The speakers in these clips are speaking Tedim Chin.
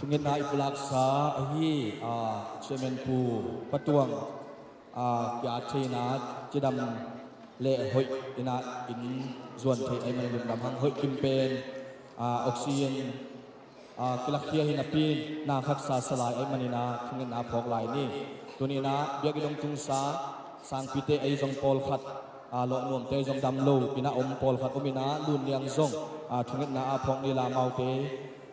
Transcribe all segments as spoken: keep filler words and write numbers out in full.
Ngetna i pulaksa ahi, a, Chairman Pu Patuang, a, ki-at theihna cidam le hoih ina in zuan thei ahih manin lungdam hang. Hoih kim pen, a, oxygen, a, kilakkhia hi napi-in na khaksa sa lai ahih manin ah thungetna phawk lai ni. Tuni-in ah biakinn hong tungsa sangpite ahi zong pawlkhat, a, lawh nuamte ahi zong dam lo ina om pawlkhat om ina, Lun Liang zong, a, thungetna a phawk ni la, amaute,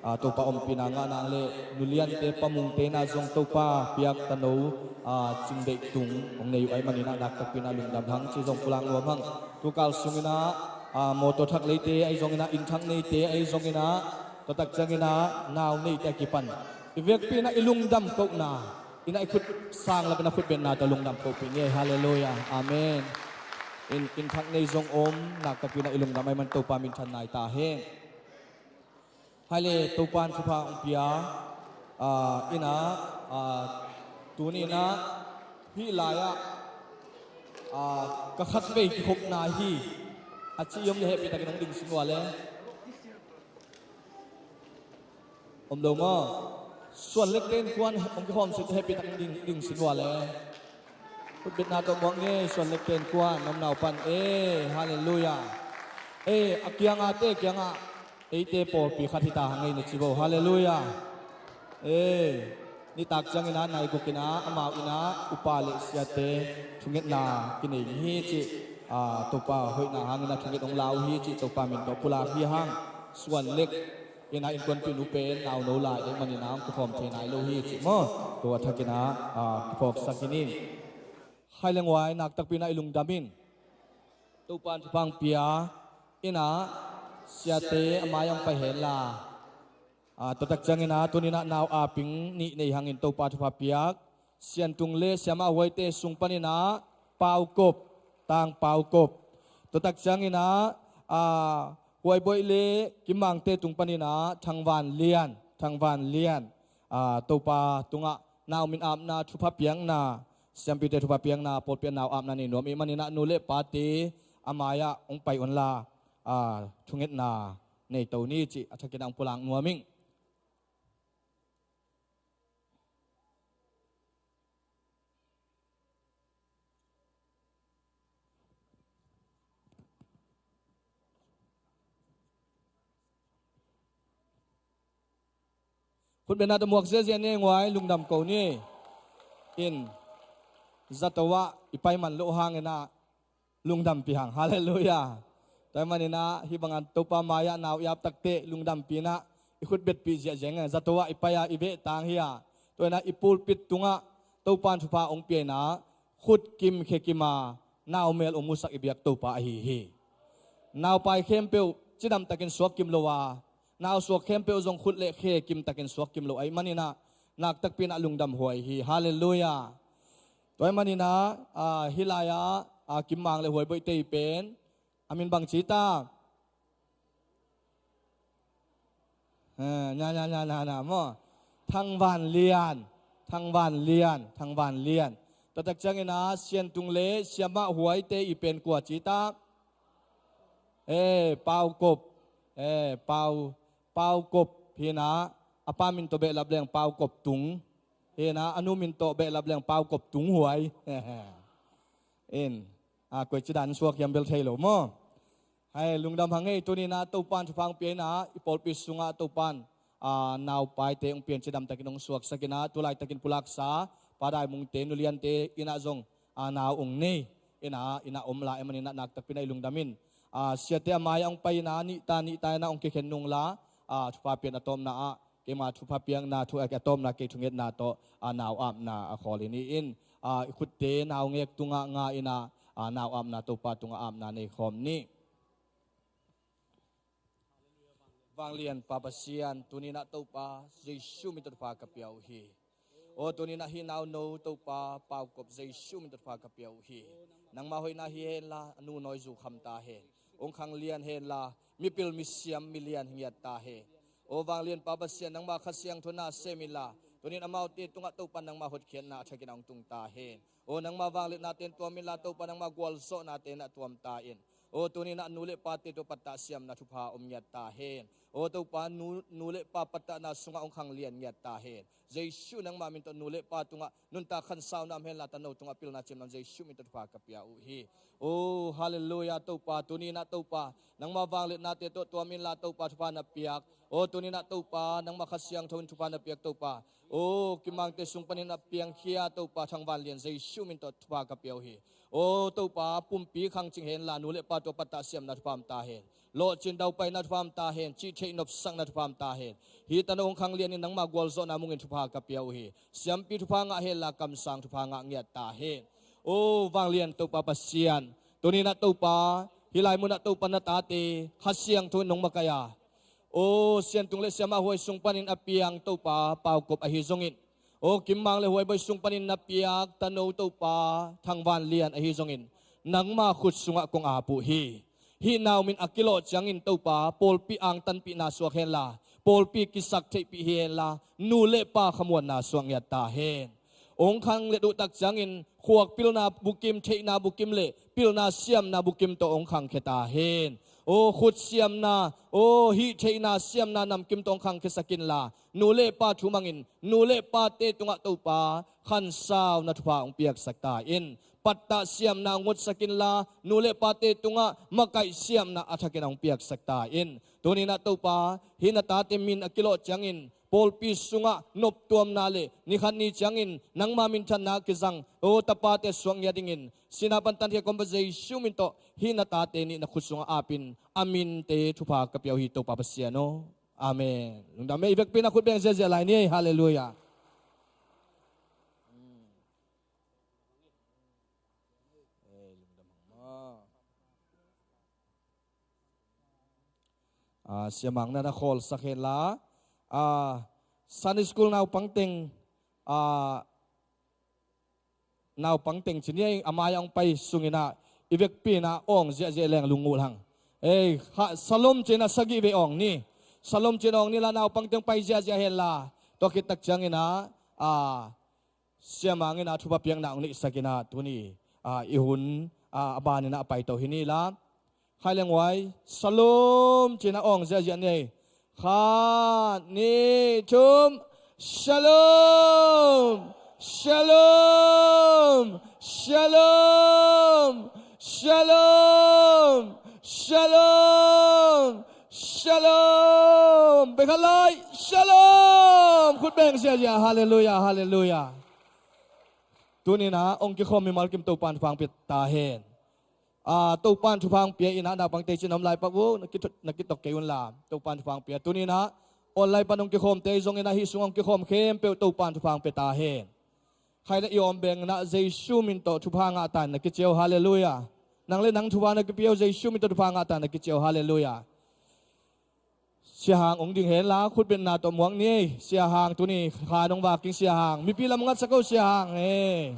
a, Topa ompihna ngahna le Nu Liante, Pa Mungte na zong Topa piak tano, a, cingdeih tung hong nei uh ahih manin ah naktakpi ina lungdam hang ci zong pulak nuam hang. Tukal sung ina, a, mawtaw thak leite ahi zong ina, inn thak neite ahi zong ina, tua tak ciang ina nau neite a kipan i vekpi ina i lungdam kohna ina i khut sang lak ina khutbetna tawh lungdam kohpih ni. Halleluiah. Amen. Inn, inn thak nei zong om, naktakpi ina i lungdam ahih man Topa minthan nai ta hen. Hai le, Topa in thupha hong pia, a, ina, a, tuni ina hih lai-ah, a, ka khatvei kikhopna hi a ci i om le hehpih takin hong ding sin uh a le. Om lo maw? Suan Lekte innkuan hong kikhawm sin hehpih takin ding, ding sin uh a le. Khutbetna tawh muak ni, Suan Lekte innkuan, na omna uh pan. E, halleluiah. E, a kiangahte kiangah eite pawlpi khat hi ta hang ei na ci bo. Halleluiah. E, nitak ciang ina nai guk ina amau ina upa le siate thungetna kinei hi cih, a, Topa hoihna hang ina thunget hong la uh hi cih Topa min tawh pulak hi hang. Suan Lek ina innkuanpih nu pen nauno lai ahih manin ah hong kikhawm thei nai lo hi cih maw? Tua thak ina, a, kiphawksak hi ni. Hai le, nguai, naktakpi ina i lungdam in. Topa in thupha hong pia ina siate a mai-ah hong pai hen la. A, tua tak ciang ina tuni ina nau aping nih nei hangin Topa thupha piak Siantung le Siamah Huaite sung pan ina Pau Kop, Tang Pau Kop. Tua tak ciang ina, a, Huai Boih le Kim Mangte tung pan ina Thang Van Lian, Thang Van Lian. A, Topa tungah nau min apna, thupha piakna, siampite thupha piakna, pawlpi ah nau apna nei nuam ahih manin ah nu le pate a mai-ah hong pai un la, a, thungetna nei to ni cih a thak ina hong pulak nuam ing. Khutbetna tawh muak ziazia ni, nguai, lungdam ko ni. In, zato ah i pai man loh hang ina lungdampih hang. Halleluiah. Tua ahih manin ah hih bangin Topa mai-ah nau i ap takteh lungdampih ina i khutbetpih ziahziah ing. Zato ah i pai-a i veh tang hi a, tua ina i pulpit tungah Topa in thupha hong pia ina khut kim khe kim a naumel hong musak i biak Topa ahi hi. Naupai khempeuh cidam takin suak kim lo a, nau suak khempeuh zong khut le khe kim takin suak kim lo ahih manin ah naktakpi ina lungdam huai hi. Halleluiah. Tua ahih manin ah, a, hih lai-ah, a, Kim Mang le Huai Boih te pen a min bang ci ta? A, na, na, na, na, na, maw? Thang Van Lian, Thang Van Lian, Thang Van Lian. Tua tak ciang ina Siantung le Siamah Huaite i pen kua ci ta? E, Pau Kop. E, Pau, Pau Kop hi ina, a pa min tawh behlap leng Pau Kop Tung hi ina, a nu min tawh behlap leng Pau Kop Tung Huai. In, a, koici dan suak hiam bel thei lo maw? Hai, lungdam hang ei, tuni ina Topa in thupha hong pia ina i pawlpi sungah Topa in, a, naupaite hong pia in cidam takin hong suaksak ina, tu laitakin pulaksa Pa Dai Mungte, Nu Liante ina zong, a, nau hong nei ina, ina om lai ahih manin ah naktakpi ina i lungdam in. A, siate a mai-ah hong pai ina nihta nihta ina hong kikhen nung la, a, thupha pian a tawpna ah keima thupha piakna thu, a, a tawpna kei thungetna tawh, a, nau apna a khawl hi ni. In, a, i khutte naungek tungah nga ina, a, nau apna Topa tungah apna nei khawm ni. Vanglian Pa Pasian, tuni ina Topa Jesu min tawh thupha ka pia uh hi. Aw, tuni ina hih nauno Topa Pau Kop Jesu min tawh thupha ka pia uh hi. Nangma hoihna hi hen la, a nu nawi zu kham ta hen. Ung khang lian hen la, mipil misiam milian hi ngiat ta hen. Aw, Vanglian Pa Pasian, nangma Kha Siangtho na sem in la, tuni in amaute tungah Topa nangma hotkhiatna a thak ina hong tung ta hen. Aw, nangma vangliatnate in tuam in la, Topa nangma gualzawhnate in a tuam ta in. Aw, tuni-in ah nu le pate tawh pattah siamna thupha om ngiat ta hen. Aw Topa, nu, nu le pa pattahna sungah hong khanglian ngiat ta hen. Jesuh nangmah min tawh nu le pa tungah nuntak khansauna om henla, tano tungah pilna ciamna om, Jesuh min tawh thupha ka pia uh hi. Aw, halleluiah Topa, tuni-in ah Topa, nangmah vangliatnate tawh tuam inla Topa thupha na piak. Aw, tuni-in ah Topa, nangmah Kha Siangtho in thupha na piak Topa. Aw, Kim Mangte sung panin a piangkhia Topa Thang Van Lian, Jesuh min tawh thupha ka pia uh hi. Aw Topa, pumpi khang cing henla, nu le pa tawh pattah siamna thupha om ta hen. Lawhcin daupaina thupha om ta hen, cih theih nopsakna thupha om ta hen. Hih tano hong khanglian in nangmah gualzawhna mungin thupha ka pia uh hi. Siampi thupha ngah henla, kamsang thupha ngah ngiat ta hen. Aw vanglian Topa Pasian, tuni-in ah Topa, hih lai munah Topa na tate Kha Siangtho in nong makaih a, aw siantung le siamah huai sung panin a piang Topa Pau Kop ahi zongin, aw Kim Mang le Huai Bawi sung panin na piak tano Topa Thang Van Lian ahi zongin, nangmah khut sungah kong ap uh hi. Hih nau min a kilawh ciangin Topa, pawlpi angtanpihna suak henla, pawlpi kisaktheihpih hi henla, nu le pa khamuanna suak ngiat ta hen. Hong khangliat uh tak ciangin khuak pilna bukim, theihna bukim le pilna siamna bukim tawh hong khangkhia ta hen. Aw khut siamna, aw hih theihna siamna namkim tawh hong khangkhiasak inla, nu le pa thu mangin nu le pate tungah Topa khansauna thupha hong piaksak ta in. Pattah siamna hong ngutsak inla, nu le pate tungah makaih siamna a thakin hong piaksak ta in. Tuni-in ah Topa, hih na tate min a kilawh ciangin pawlpi sungah noptuamna le ni khat ni ciangin nangmah minthanna kizang, aw tapate suak ngiat dingin, sihna pan tankhia kawmpa Jesuh min tawh hih na tate nih na khut sungah apin, a minte thupha ka pia uh hi Topa Pasian aw. Amen. Lungdam ei, i vekpi-in ah khut beng ziahziah lai ni ei. Halleluiah. Ah, Sia Mang na na khawlsak henla, ah, Sunday school naupang teng, ah, naupang teng ci ni ei, a mai-ah hong pai sungin ah i vekpi-in ah awng ziahziah leng lunggulh hang. Ei, kha, salom ci-in ah sagih vei awng ni. Salom ci-in awng nila, naupang teng pai ziahziah henla, tua khit tak ciangin ah, ah, Sia Mang in ah thupha piakna hong neihsak in ah tuni, ah, i hun, ah, a ban in ah a paito hi ni la. Khai leng huai, salom ci-in ah awng ziahziah ni ei. Khat, nih, thum. Shalom. Shalom. Shalom. Shalom. Shalom. Shalom. Bek khat lai. Shalom. Khut beng ziahziah. Halleluiah. Halleluiah. Tuni-in ah hong kikhawm mimal kim Topa'n thupha hong pia ta hen. Ah, Topa'n thupha hong pia in ah, naupangte cin om lai pah uh, na kito-, na kitok kei unla, Topa'n thupha hong pia. Tuni-in ah online pan hong kikhawmte zongin ah, hih sung hong kikhawm khempeuh Topa'n thupha hong pia ta hen. Khai na i awm beng in ah Jesuh min tawh thupha ngah ta in na kici uh. Halleluiah. Nang le nang thupha na kipia uh, Jesuh min tawh thupha ngah ta in na kici uh. Halleluiah. Sia Hang hong ding henla, khutbetna tawh muak ni ei. Sia Hang tuni kha nong vak ing, Sia Hang. Mipi lam ngatsak o, Sia Hang ei.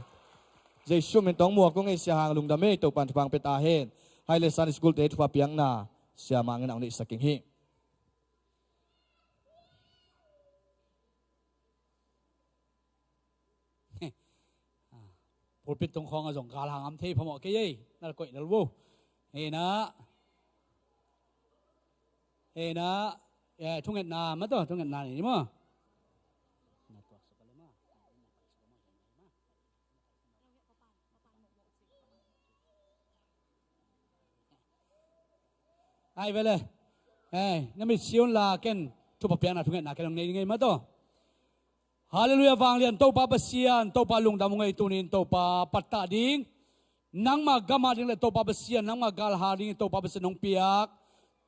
Jesuh min tawh muak ung ei, Sia Hang, lungdam ei, Topa'n thupha hong pia ta hen. Hai le Sunday school te thupha piakna Sia Mang in hong neihsak ing hi. Pulpit tung khawng ah zong galhang om thei phamawh kei ei. Na koih lel vo. Hei na. Hei na. Eh, thungetna mah tawh, thungetna nei ni maw. Ai vele. Eh, na mit si unla, ken thupha piakna thungetna ken hong nei ding ei mah tawh. Halleluiah, vanglian Topa Pasian, Topa lungdam ung ei, tuni-in Topa pattah ding, nangma gam a ding le Topa Pasian, nangma galhang dingin Topa Pasian hong piak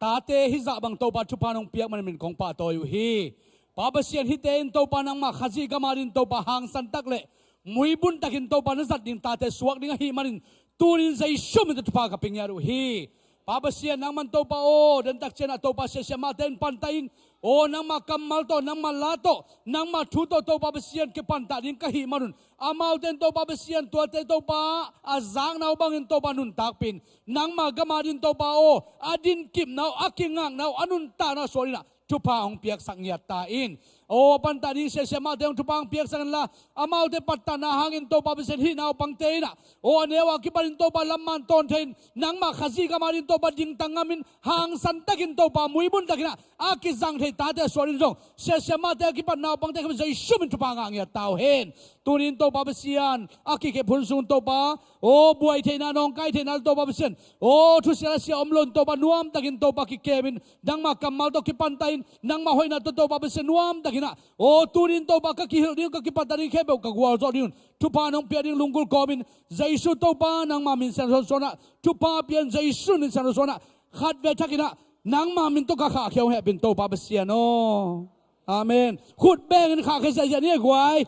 tate hih zah bang Topa thupha hong piak manin min kong pahtawi uh hi. Pa Pasian, hihte in Topa nangma Khazih gam a dingin Topa hangsan tak le muibun takin Topa na zat ding tate suak ding ahih manin tuni-in Jesuh min tawh thupha ka pia ngiat uh hi. Pa Pasian, nangman Topa aw, dentak ciangin ah Topa, siasia mahte in pantah in, aw, nangma kammal tawh, nangma la tawh, nangma thu tawh Topa Pasian kipanpih ding ka hih manun, amaute in Topa Pasian tuate Topa a zakna uh bangin Topa nuntakpih in, nangma gam a dingin Topa aw, a dinkipna uh, a kingakna uh, a nuntakna uh suak dingin ah thupha hong piaksak ngiat ta in. Aw, a pantah ding siasia mahte hong thupha hong piaksak inla, amaute pattakna hangin Topa Pasian, hih naupangte in ah, aw, a neu a kipanin Topa lamman tawn thei-in, nangmah Khazih gam adingin Topa dingtang ngamin, hangsan takin Topa muibun takin ah a kizang thei tate a suah ding zong, siasia mahte a kipat naupangte khempeuh Jesu min thupha ngah ngiat ta uh hen. Tuni-in Topa Pasian, a kikhep hun sung Topa, aw, buai theihna, nawngkai theihna Topa Pasian, aw, thusia lasia om loin Topa nuamtakin Topa kikemin, nangmah kammal tawh kipantahin, nangmah hoihna tawh Topa Pasian nuamtakin ah, aw, tuni-in Topa ka kihilh ding, ka kipatna ding khempeuh ka gualzawh ding un, thupha nong pia ding lunggulh kawmin, Jesu Topa nangmah min siangtho suanah, thupha pian Jesu min siangtho suanah, khatvei thakin ah nangmah min tawh ka khahkhia hong hehpih in Topa Pasian aw. Amen. Khut bengin khahkhia ziahziah ni ei guai.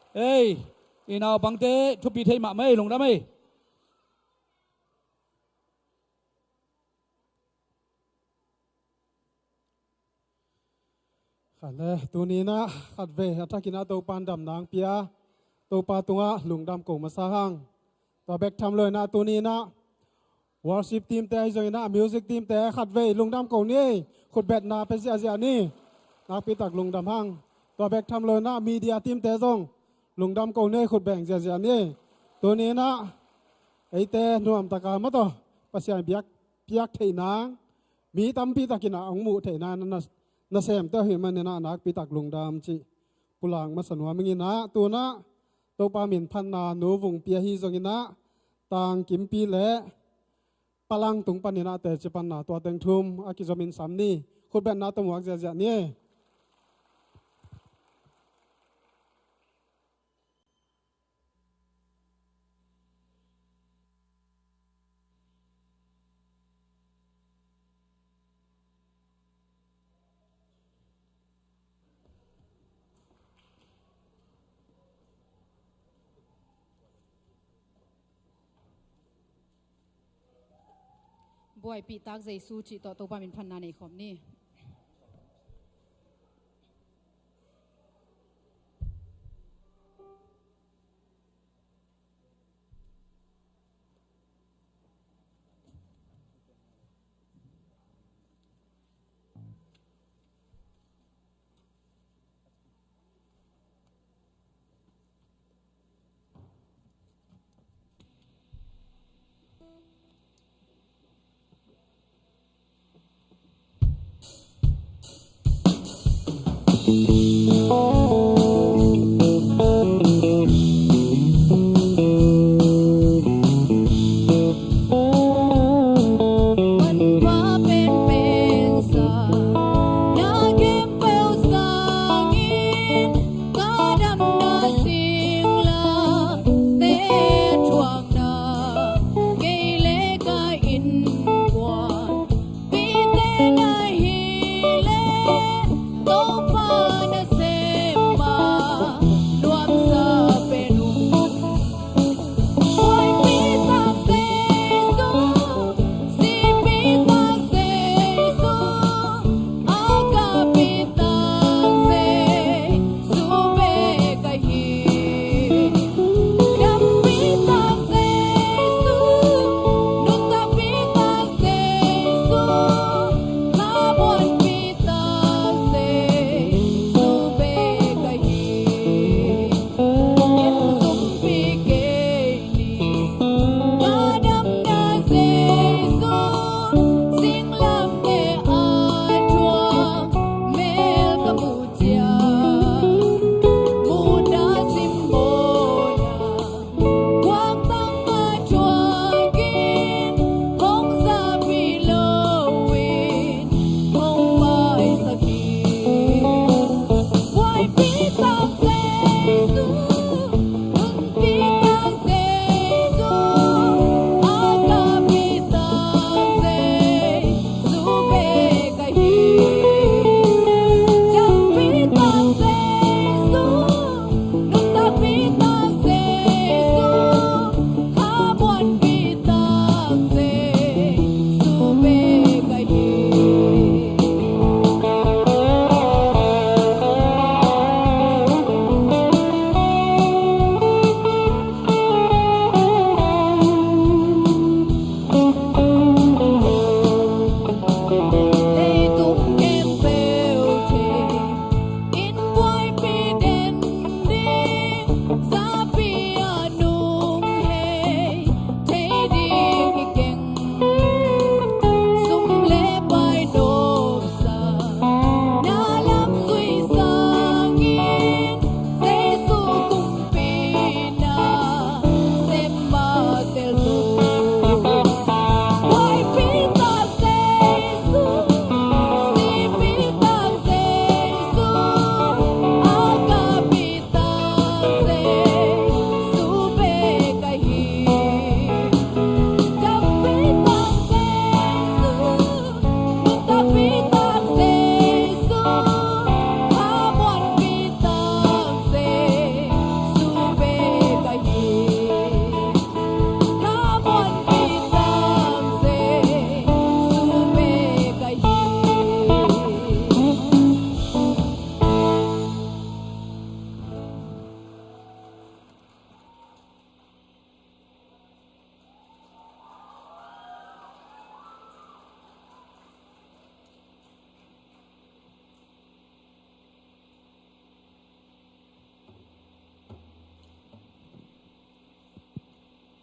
Ei, i naupangte thupi thei mahmah ei, lungdam ei. Khatle, tuni-in ah khatvei a thakin ah Topa in damna hong pia, Topa tungah lungdam ko masa hang. Tua bek tham loin ah tuni-in ah worship team-te ahi zongin ah music team-te khatvei lungdam ko ni ei, khutbetna pia ziahziah ni. Nakpitak lungdam hang. Tua bek tham loin ah media team-te zong lungdam ko ni ei, khutbeng ziahziah ni. Tuni-in ah eite nuamtaka mataw Pasian biak piak theih nang, mi tampi takin ah hong muh theih nang na, nasemte ahih manin ah nakpitak lungdam cih pulak masa nuam ing in ah, tu-in ah Topa min phatna Nu Vung Pi ahi zongin ah, Tang Kim Pi le Palang tung panin ah teci panna tua teng thum a kizomin sam ni. Khutbetna tawh muak ziahziah ni. Buaipih tak Jesu cih tawh Topa min phatna nei khawm ni.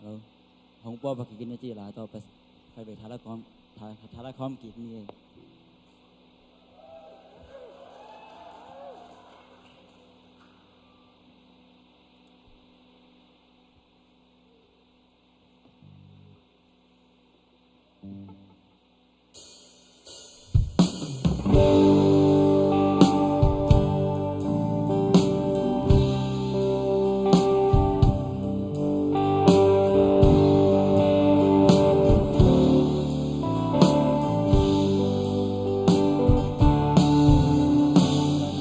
Hong pua bak kik in a ci la tawh pas khai ve thala khawm, tha-, thala khawm kik ni.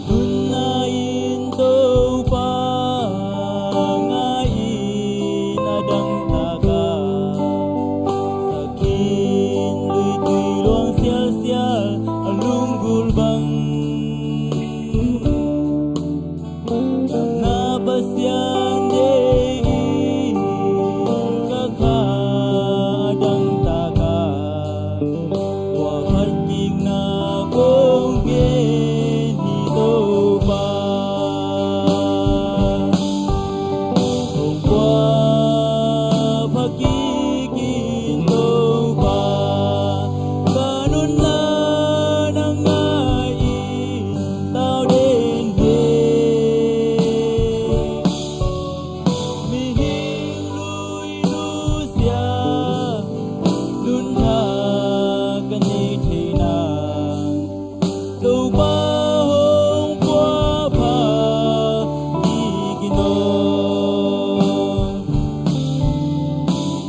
Hun na in Topa ngai in a dang taka, sakhin luitui luang sialsial a lunggul bang. Na Pasian deih in ka kha a dang taka, tua phat kikna kong gen hi Topa. Kong tua phat kik in Topa, ka nunna nang ngai in tau den hi. Mihing lui nusia nunthak ka nei thei nang, Topa hong pua pha kik in aw.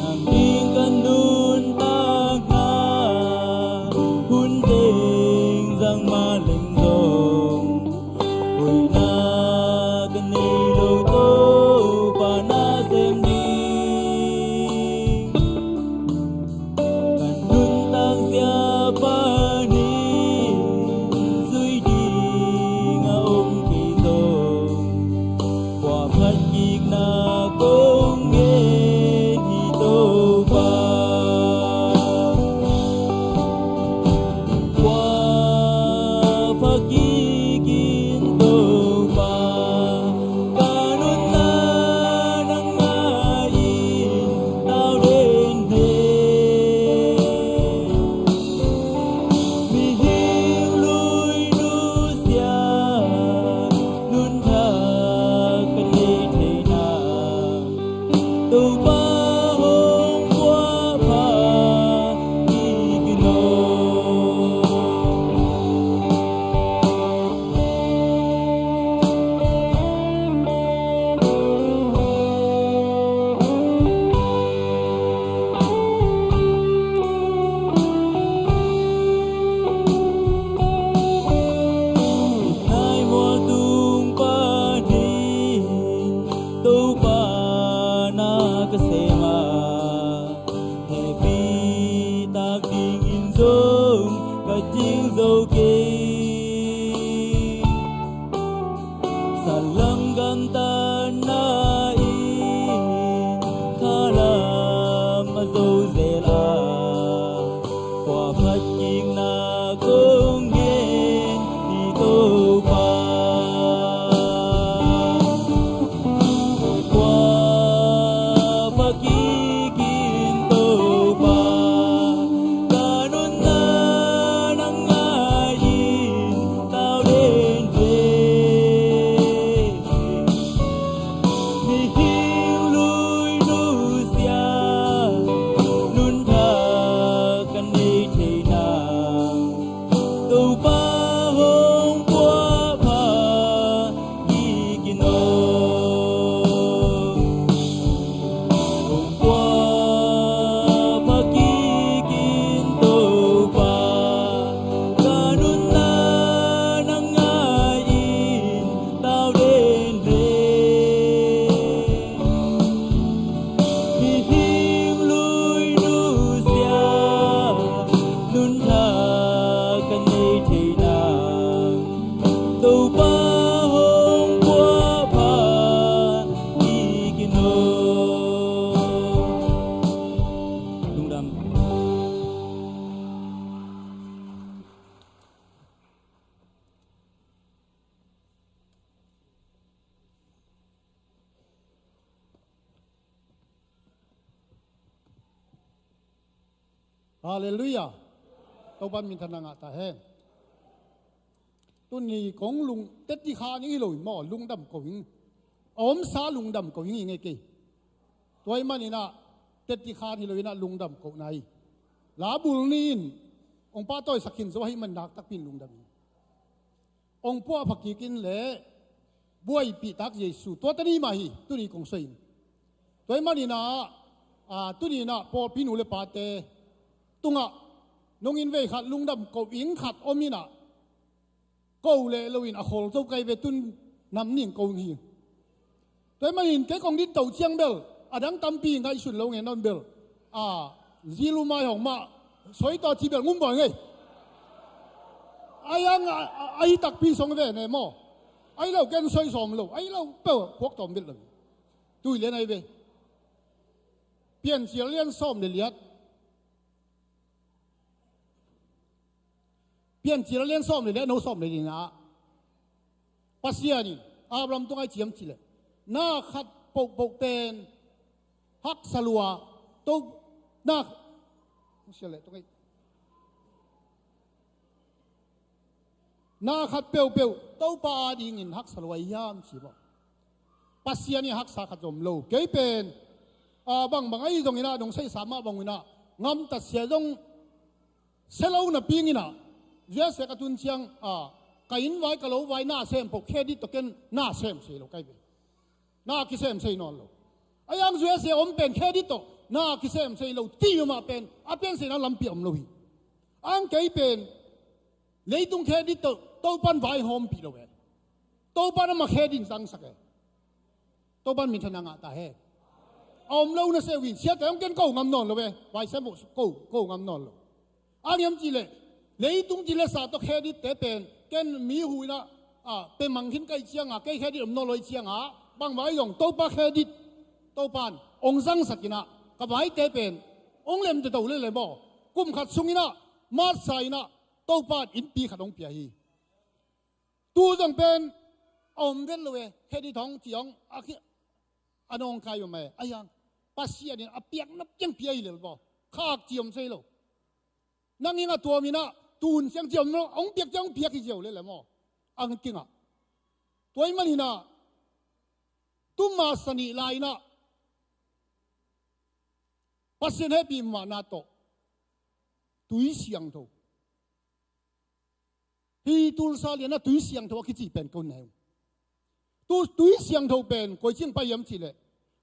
Nang ding ka nuntakna hun teng zang mah leng zong, hoihna ka nei lo Topa na sem ding. Ka nuntak zia panin zui ding a om kei zong, tua phat kikna kong gen hi Topa. Tua phat kik in Topa, ka nunna nang ngai in tau den hi. Mihing lui nusia nunthak ka nei thei nang, Topa hong pua pha kik in aw. Nai mual tung panin Topa na ka sem a, hehpih tak dingin zong ka cing zo kei. Sanlam gamtatna in khalam a zo zel a, tua phat kikna kong gen hi Topa. Tua phat kik in Topa, ka nunna nang ngai in tau den hi. Mihing lui nusia nunta Halleluiah. Topan minthanna ngah ta hen. Tuni kong lung teti kha ning hi lo in maw, lungdam ko ing. A omsa lungdam ko ing hi ngei kei. Tua ahih maninah teti khan hi lo inah lungdam ko nai. Labul ni in ong pahtawisak khin zo ahih man naktakpi in lungdam ing. Ong puahpha kik in le buaipih tak Jesu tua tani mah hi tuni kong soi in. Tua ahih maninah a, tuni inah pawlpi nu le pate tungah nong in vei khat lungdam ko ing khat om inah ko leh lo in a khol zo kai ve tun nam ning ko hi. Tua ahih manin kei kong din to ciang bel a dang tampi ngaihsun lo ngen nawn bel a, zilumai hong mah soi tawh ci bel ngum bawi ngei. A yang a, a, a hi takpi song ve ne maw. A hi lo ken soi sawm lo, a hi lo peuh khuak tawm bel lo. Tui lian a hi ve. Piancil lian sawm le liat. Piancil lian sawm le liat, no sawm le liat ah Pasian in Abraham tungah a ciam cileh na khat pohpoh pen haksa lua to na sia le tungah na khat peuhpeuh Topa adingin haksa lua hiam ci maw? Pasian i haksa khat zom lo. Kei pen a, bangbang ahi zongin ah dong saisa mah banginah ngamtatsia zong sia lo napi inginah ziasia ka tun ciang a, ka inn vai ka lo vai na sem poh khe dit tawh ken na sem sei lo kai ve. Na kisem sei nawn lo. A yang zuasia om pen khe dit tawh na kisem sei lo ti mah pen a pian seina lampi om lo hi. Ang kei pen leitung khe dit tawh Topan vai hawmpih lo e. Topan ama khe din zangsak e. Topan minthanna ngah ta he. A om lo na se uh in siate hong ken ko ngam nawn lo e. Vai sem uh ko ko ngam nawn lo. A niam cileh leitung cileh sa tawh khe dit te pen ken mi huinah a, pe mang khin kai cianga kei khe dit om nawn lo i cianga bangvai zong Topa khe dit Topan ong zangsak inah ka vaite pen ong lemte to lele maw? Kum khat sunginah matsa inah Topan innpi khat ong pia hi. Tu zong pen a om vet lo e, khe dit hong ci hong a khi a nawngkai om e, a hiang Pasian in a piakna piang pia hi lel maw? Khak ci om sei lo. Nang inga tuam inah tun siang ciam lo, hong piak ciang hong piak hi ziau lele maw? Ang kingah tua ahih maninah tuma sanih lai inah Pasian hehpih mahna tawh tui siangtho. Hi tulsa lianah tui siangtho a kici pen ko neu. Tu tui siangtho pen koi cing pai hiam cihleh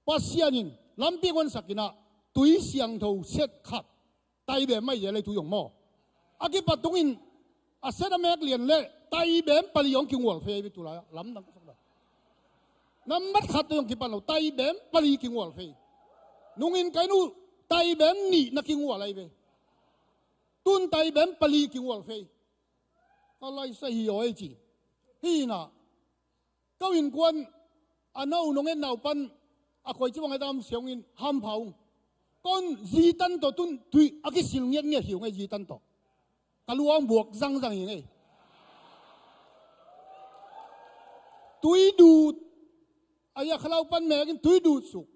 Pasian in lampi guansak inah tui siangtho set khat taibem mai zia lei tui hong maw? A kipat tungin a set a mek lian le taibem pali hong kingual fei ve tulai lamdang ka sak dah. Nambat khat tui hong kipat lo taibem pali kingual fei. Nungin kainu taibem nih na kingual ai ve. Tun taibem pali kingual fei. Ka laisa hi aw ei ci. Hi inah ka innkuan a no nong et naupan a koi ci bang a dam siangin hampha ung. Kon zitan tawh tun tui a kisil ngiatngiat hi ung ei zitan tawh. Ka luang buak zangzang hi ung ei. Tui dut a ia khalau pan mekin tui dut suk.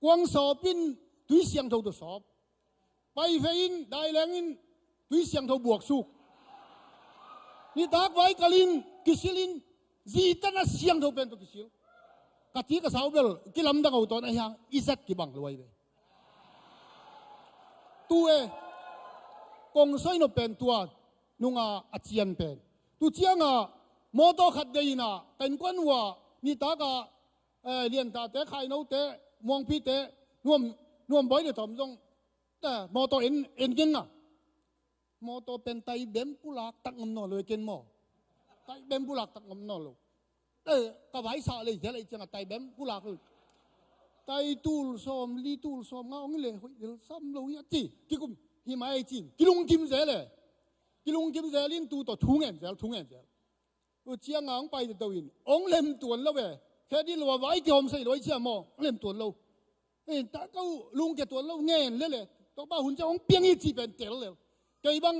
Kuang sawpin tui siangtho tawh sawp. Paifei in dailengin tui siangtho buaksuk. Nitak vaikal in kisil in zitan a siangtho pen tawh kisil. Ka ti ka sau bel kilamdang ho tawn a hiang i zat kibang luai ve. Tu e kong soi nop pen tua nunga a cian pen tu cianga mawtaw khat dei ina ka innkuan uh a nitak a eh, liantate khainote muangpite nuam nuam bawi le tawm zong eh, mawtaw en en keng a mawtaw pen taibem pulak tak ngam nawn lo e ken maw? Taibem pulak tak ngam nawn lo. Eh, ka vaisa lei zel ei cianga taibem pulak lo. Tai tul sawm li tul sawm nga ong le hoih del sam lo hi a ci kikum hi mai ei cin kilungkim zel e. Kilungkim zel in tu tawh thu ngen zel thu ngen zel. U cianga hong pai toto in hong lem tuan lo e. Khe di lua vai kihawm sei lo i cia maw hong lem tuan lo. Ei ta ko lungke tuan lo ngen lele. Topa hun ciang hong piang i ci pen tel lel. Kei bang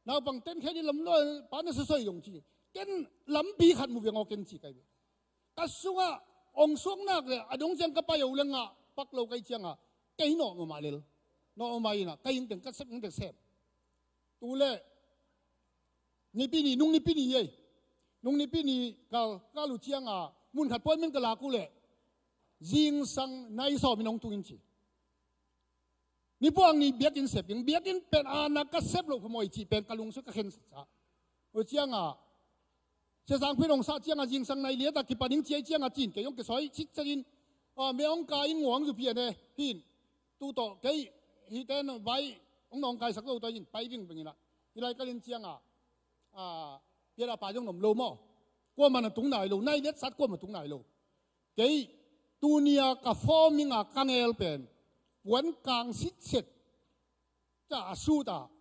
naupang ten khe di lam lo pa na sasoi dong ci. Ken lampi khat mu veng aw ken ci kai ve. Ka sungah hong suaknak le a dong ciang ka pai o lengah pak lo kai ciangah kei nawh mamah lel. Nong om a inah ka ing teng ka sep ing teng sem. Tu le nipi ni, nung nipi ni ei. Nung nipi ni kal, kal uh cianga mun khat appointment ka lak uh leh zingsang nai sawm in hong tung in ci. Nipuang ni biakinn sep ing, biakinn pen aana ka sep loh phamawh hi cih pen ka lungsim ka khensa. Tua cianga Sia Sang Phin hong sah cianga zingsang nai liata kipan ing ci ei cianga cin kei hong kisawi citcet in, a, me hong ka in nguang zupi a ne hin. Tu tawh kei hihte vai hong nawngkaisak zo tawh in pai vingveng inah. Hi lai kalin cianga, a, piat a pa zong nom lo maw? Kuamah na tung nai lo, nai vetsat kuamah tung nai lo. Kei tunia ka form inga ka ngel pen puan kang sitset ca a sut a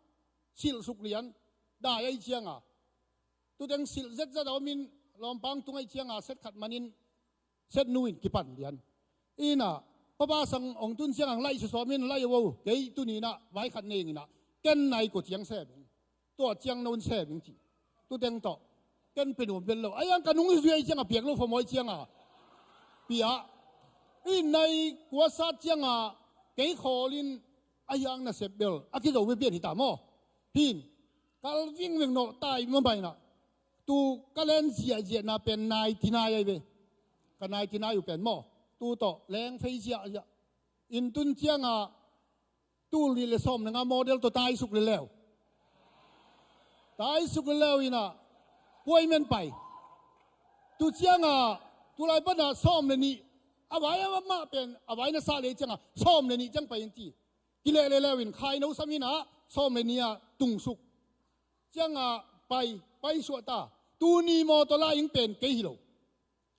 silh suk lian dai ai cianga. Tuteng silh zetzat a omin lawmpang tung ai cianga set khat manin set nu in kipan lian. Inah papa sang hong tun cianga lai sawsawmin lai awo kei tuninah vai khat neng inah ken nai ko ciang sem ing. Tua ciang non sem ing ci. Tuteng tawh ken pe nuam vel lo. Ai ang ka nung zui ai cianga piak lo phamawh ai cianga pia. In nai kuasat cianga kei khawlin ai ang nasep bel a kizo ve pian hita maw? Hin kal vingveng nawh tai mamainah. Tu ka len ziahziahna pen nai tinai ai ve. Ka nai tinai uh pen maw? Tu tawh leng phei ziahziah in tun cianga tul nih le sawm le nga model tawh taisuk le leu. Taisuk le leu inah puaimen pai. Tu cianga tulai pana sawm le nih a vai a mah pen a vai na sah le cianga sawm le nih ciang pai in ti. Kileh le leu in khaino sam inah sawm le nih a tungsuk. Cianga pai, pai suahta. Tuni mawtaw la ing pen kei hi lo.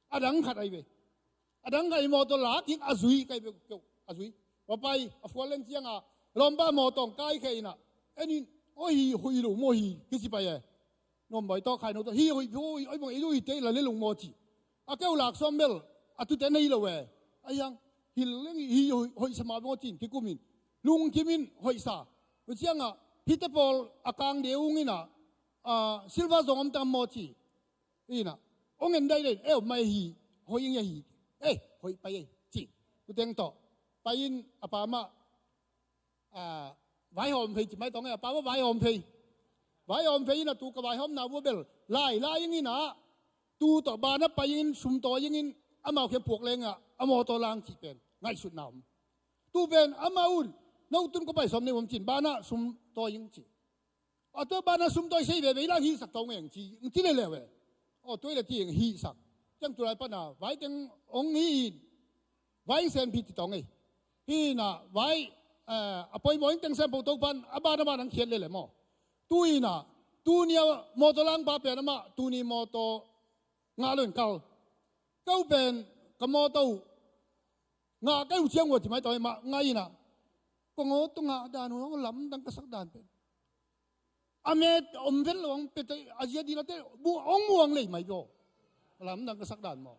A dang khat ai ve. A dang khat i mawtaw lak in a zui kai beuh keuh a zui. Wa pai a fual len cianga lawmpa mawtaw kai khe inah. Enin o hi hoih lo maw hi kici pai e. Nuam bai tawh khai no tawh hi hoih phi hoih bang i zui te la le lung maw ci. A keu lak sawm bel a tute nei lo e. A hiang hil leng hi hoih sa mah bang aw cin kikumin lungkimin hoih sa. Hu cianga hite pawl a kang de ung inah, a, silva zong om tam maw ci. Inah ong en dai dai e mai hi hoih ing ya hi. E hoih pai ei ci. Tuteng tawh pai in a pa mah, a, vaihawm phei ci mai tawng e a pa mah vaihawm phei. Vaihawm phei inah tu ka vaihawmna vua bel lai lai ing inah tu tawh bana pai ingin sumtawi ingin amau khen puak lengah a mawtaw lang cih pen ngaihsutna om. Tu pen amau un no tun ko pai sawm nei om cin bana sumtawi ing ci. A tua bana sumtawi sei veve i lang hihsak tawng eng ci ing ci le leu e. Aw tuai le ti eng hihsak. Ciang tulai pana vai teng ong hi in vai ing senpi ti tawng ei. Hi inah vai, eh, a poimaw ing teng senpo to pan a bana bana ang khiat le le maw? Tu inah tunia mawtaw langpa pen amah tuni mawtaw ngah lo in kal. Kau pen ka mawtaw ngah kai uh ciang ua ci mai tawh mah ngai inah kong aw tawh ngah dan uh lamdang ka sak dan pen a met om vel lo ang pete a zia dinate ong muang lei mai baw. A lamdang ka sak dan maw?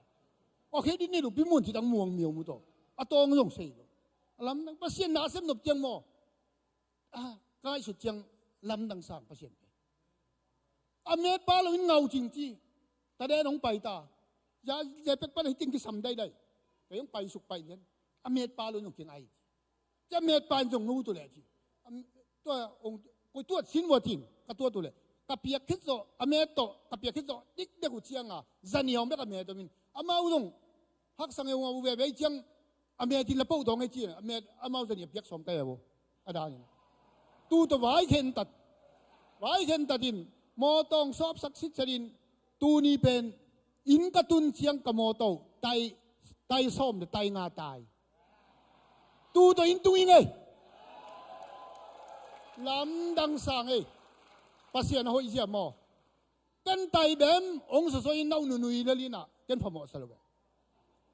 Aw khe din nei lo pi mun ci dang muang miau mu tawh a tawng zong sei lo. A lamdang Pasian na sem nop ciang maw? A ka ngaihsut ciang lamdang sang Pasian pen a met pa lo in ngau cing ci. Taden hong pai ta. Zia pek pan hiting kisam daidai. Kei hong pai suk pai lian a met pa lo in hong kingai ci. Cia met pa in zong nu tu leh ci. Tua hong koi tuat sin vua cin ka tuat tu leh ka piak khit zawh a met tawh ka piak khit zawh dikdek uh cianga zani hong bek a met om in amau zong haksang e hong a uh veve ciang a met in la poh dawng e ci a met amau zani a piak sawm kai a vo. A danin tu tawh vai khentat vai khentat in mawtaw sawpsak sitset in tuni pen inn ka tun ciang ka mawtaw tai, tai sawm le tai nga tai. Tu tawh inn tung ing ei. Lamdang sang ei. Pasian a hoih zia maw? Ken taibem ong sawsawi in na uh nunui lel inah ken phamawh sa lo ve.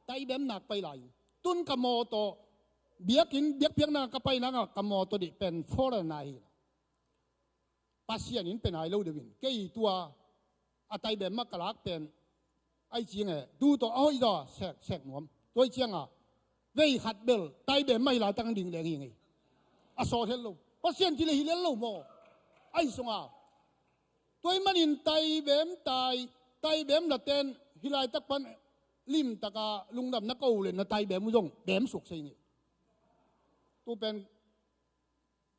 Taibem nak pai lai tun ka mawtaw biakinn biakpiakna ka pai nanga ka mawtaw dih pen foreign na hi. Pasian in pe nai lo deuhin kei tua a taibem mah ka lak pen ai cing e tu tawh a hoih zaw sek sek nuam. Tuai cianga vei khat bel taibem mah hi laitang ding deng hi ngei. A sawt het lo Pasian ci le hi lel lo maw? Ai sunga tuai manin taibem tai taibem na ten hi laitak pan limtaka lungdam na ko le na taibem uh zong bem suak sei ngei. Tu pen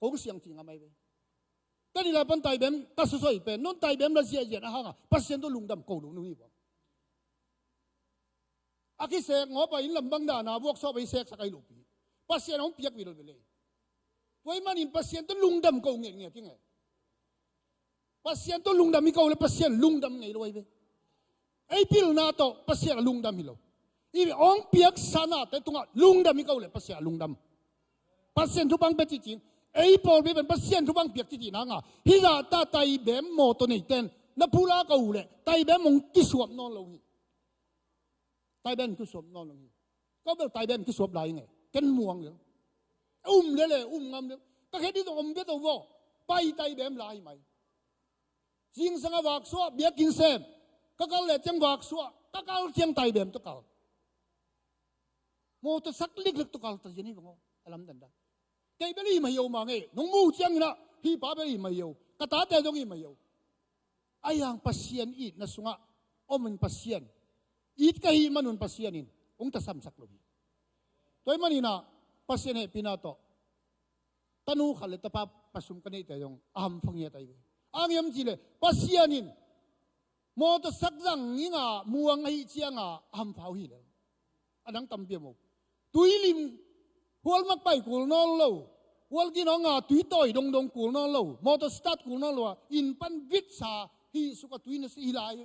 Kong siang cih ngam ahi ve. Ka ni lai pan Taibem ka sosoi pen non Taibem la ziahziah a hanga Pasian tawh lungdam ko lo nu hi bang. A kisek ngawp a inn lam bang dana workshop a i seksak ahi lopi Pasian a hong piak vilvel ei. Tua ahih manin Pasian tawh lungdam ko ngetnget ing e. Pasian tawh lungdam hi ko le Pasian lungdam ngei lo ahi ve. Ei pilna tawh Pasian a lungdam hi lo. I hong piaksa nate tungah lungdam hi ko le Pasian a lungdam. Pasian thupha hong pia cihcin ei pawlpi pen Pasian thupha hong piak cihcin hanga hih zahta Taibem mawtaw neiten na phulak a uh le Taibem hong kisuap nawn lo hi. Taibem kisuap nawn lo hi. Ka bel Taibem kisuap lai nge ken muang lel. Um lel e um ngam lel. Ka khe dih zong om vet o vaw. Pai Taibem lai mai. Zingsang a vaksuah biakinn sem. Ka kal le ciang vaksuah ka kal ciang Taibem tawh kal. Mawtaw sak liklik tawh kal ta zian hi vang aw. A lamdan dan. Kei bel i mah hi o mah nge nong mu cianginah hih pa bel i mah hi o. Ka tate zong i mah hi o. A hiang Pasian itna sungah omin Pasian it ka hih manun Pasian in hong tasamsak lo hi. Tua ahih maninah Pasian hehpihna tawh tanu khat le tapa pasum ka neihte zong a hampha ngiat ahi ve. A ngiam cihleh Pasian in mawtaw sak zang inga muang ahi cianga a hampha uh hi lel. A dang tampi a mo. Tuilim hual makpai kul nawn lo. Hual ginonga tui tawi dongdong kul nawn lo. Mawtaw start kul nawn lo a inn pan vitsa hih suka tui na si hi lai.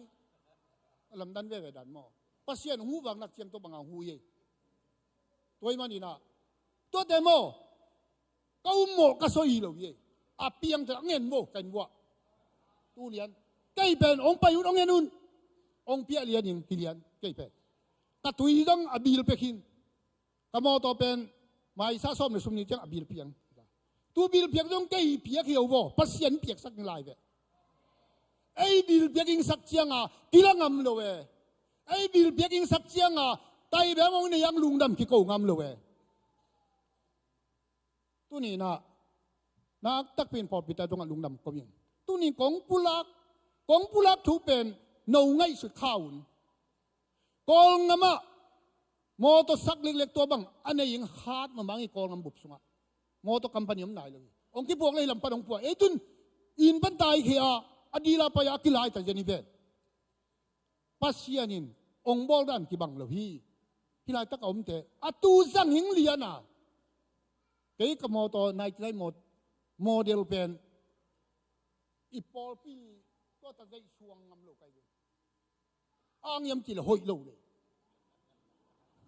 A lamdan veve dan maw. Pasian hong huvak nak ciang tawh banga hong hu hi ei. Tua ahih maninah tuate maw ka um mawh ka soi hi lo hi ei. A piangte a ngen vo ka in vuah. Tu lian kei pen hong pai un hong en un. Hong piah lian in hi lian kei pen. Ka tui dang a bil pek hin. Ka mawtaw pen maisa sawm le sum ni ciang a bil piang. Tu bil piak dong kei piak hi o vaw Pasian piaksak ni lai ve. Ei bil piak ingsak cianga kila ngam lo e. Ei bil piak ingsak cianga Taibem hong nei ang lungdam kiko ngam lo e. Tuninah nak takpi in pawlpite tungah lungdam ko ing. Tuni kong pulak kong pulak thu pen no ngaihsut kha un. Kawlngamah mawtaw sak leklek tua bang a nei ing khat mamang i Kawlngam bup sungah mawtaw company om nai lo hi. Hong kipuak le hi lam pan hong puak ei tun inn pan taikhia a dila pai a kilai ta zian hi ven. Pasian in hong bawl dan kibang lo hi. Hih laitak a omte a tu zang hing liana kei ka mawtaw ninety nine model pen i pawlpi tua ta zeih suang ngam lo kai ve. A ngiam cih le hoih lo le.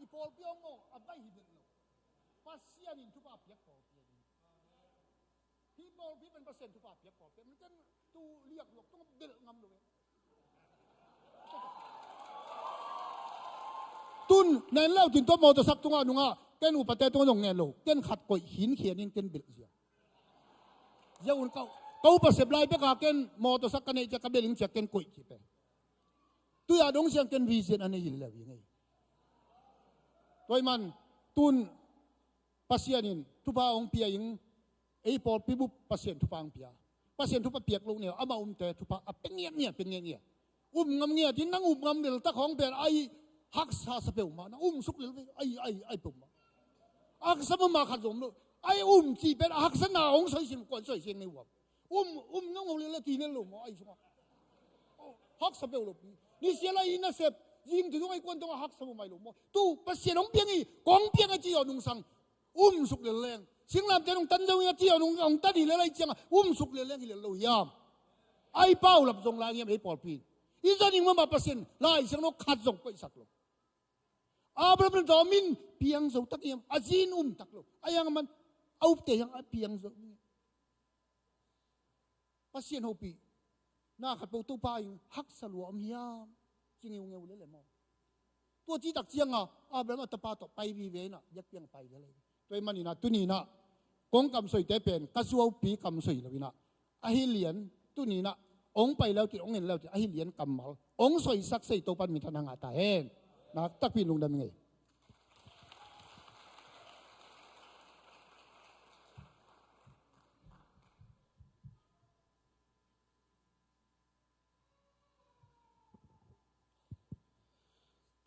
I pawlpi hong maw a baih hi belh lo. Pasian in thupha piak pawlpi a ding. Hih pawlpi pen Pasian thupha piak pawlpi a ding. Ken tu liak luak tung belh ngam lo e. Tun nen lo tin tua mawtaw sak tungah nungah ken upate tungah zong ngen lo. Ken khat koih hin khian in ken belh zia. Zia un ka upa sep lai peka ken mawtaw sak ka neih cia ka belh in cia ken koih ci pe. Tuia dong siang ken vision a nei hi leu hi ngei. Tua ahih man tun Pasian in thupha hong pia ing. Ei pawlpi bup Pasian thupha hong pia. Pasian thupha piak lo neu ama umte thupha a pe ngiat ngiat pe ngiat ngiat. Um ngam ngiat in nang um ngam lel tak hong pen ai haksa sa peuhmah na um suk lel ve ai ai ai peuhmah. Haksa mama khat zom lo ai um ci pen a haksa na hong soisin kuan soiseng nei uam. Um um ngam ngam lel a ti lel lo maw ai sungah. Haksa peuh lo pi. Ni sia lai nasep zing tu zong ai kuan tong a haksa mama i lo maw. Tu Pasian hong piang i kong piang a ci yaw nungsang. Um suk lel leng singlamte nung tan zo ing a ci yaw nung hong tan hi lel ai cianga um suk lel leng hi lel lo hiam. Ai pau lap zong lai ngiam ei pawlpi. I zaning mama Pasian lai siang no khat zong koihsak lo. Abraham in tawh min piang zo tak hiam a zin um tak lo a yang man a upte hiang a piang zo. Pasian hopih na khat peuh Topa in haksa lua om hiam ci ngeungeu lele maw. Tua citak cianga Abraham a tapa tawh pai vive inah biakpiang pai lele. Tua i maninah tuninah kong kamsoite pen ka zuaupi kamsoi lo inah ahi lian tuninah hong pai leutin hong en leutin ahi lian kammal hong soisak sei Topan minthan hanga ta hen. Na takpi lungdam i ngei.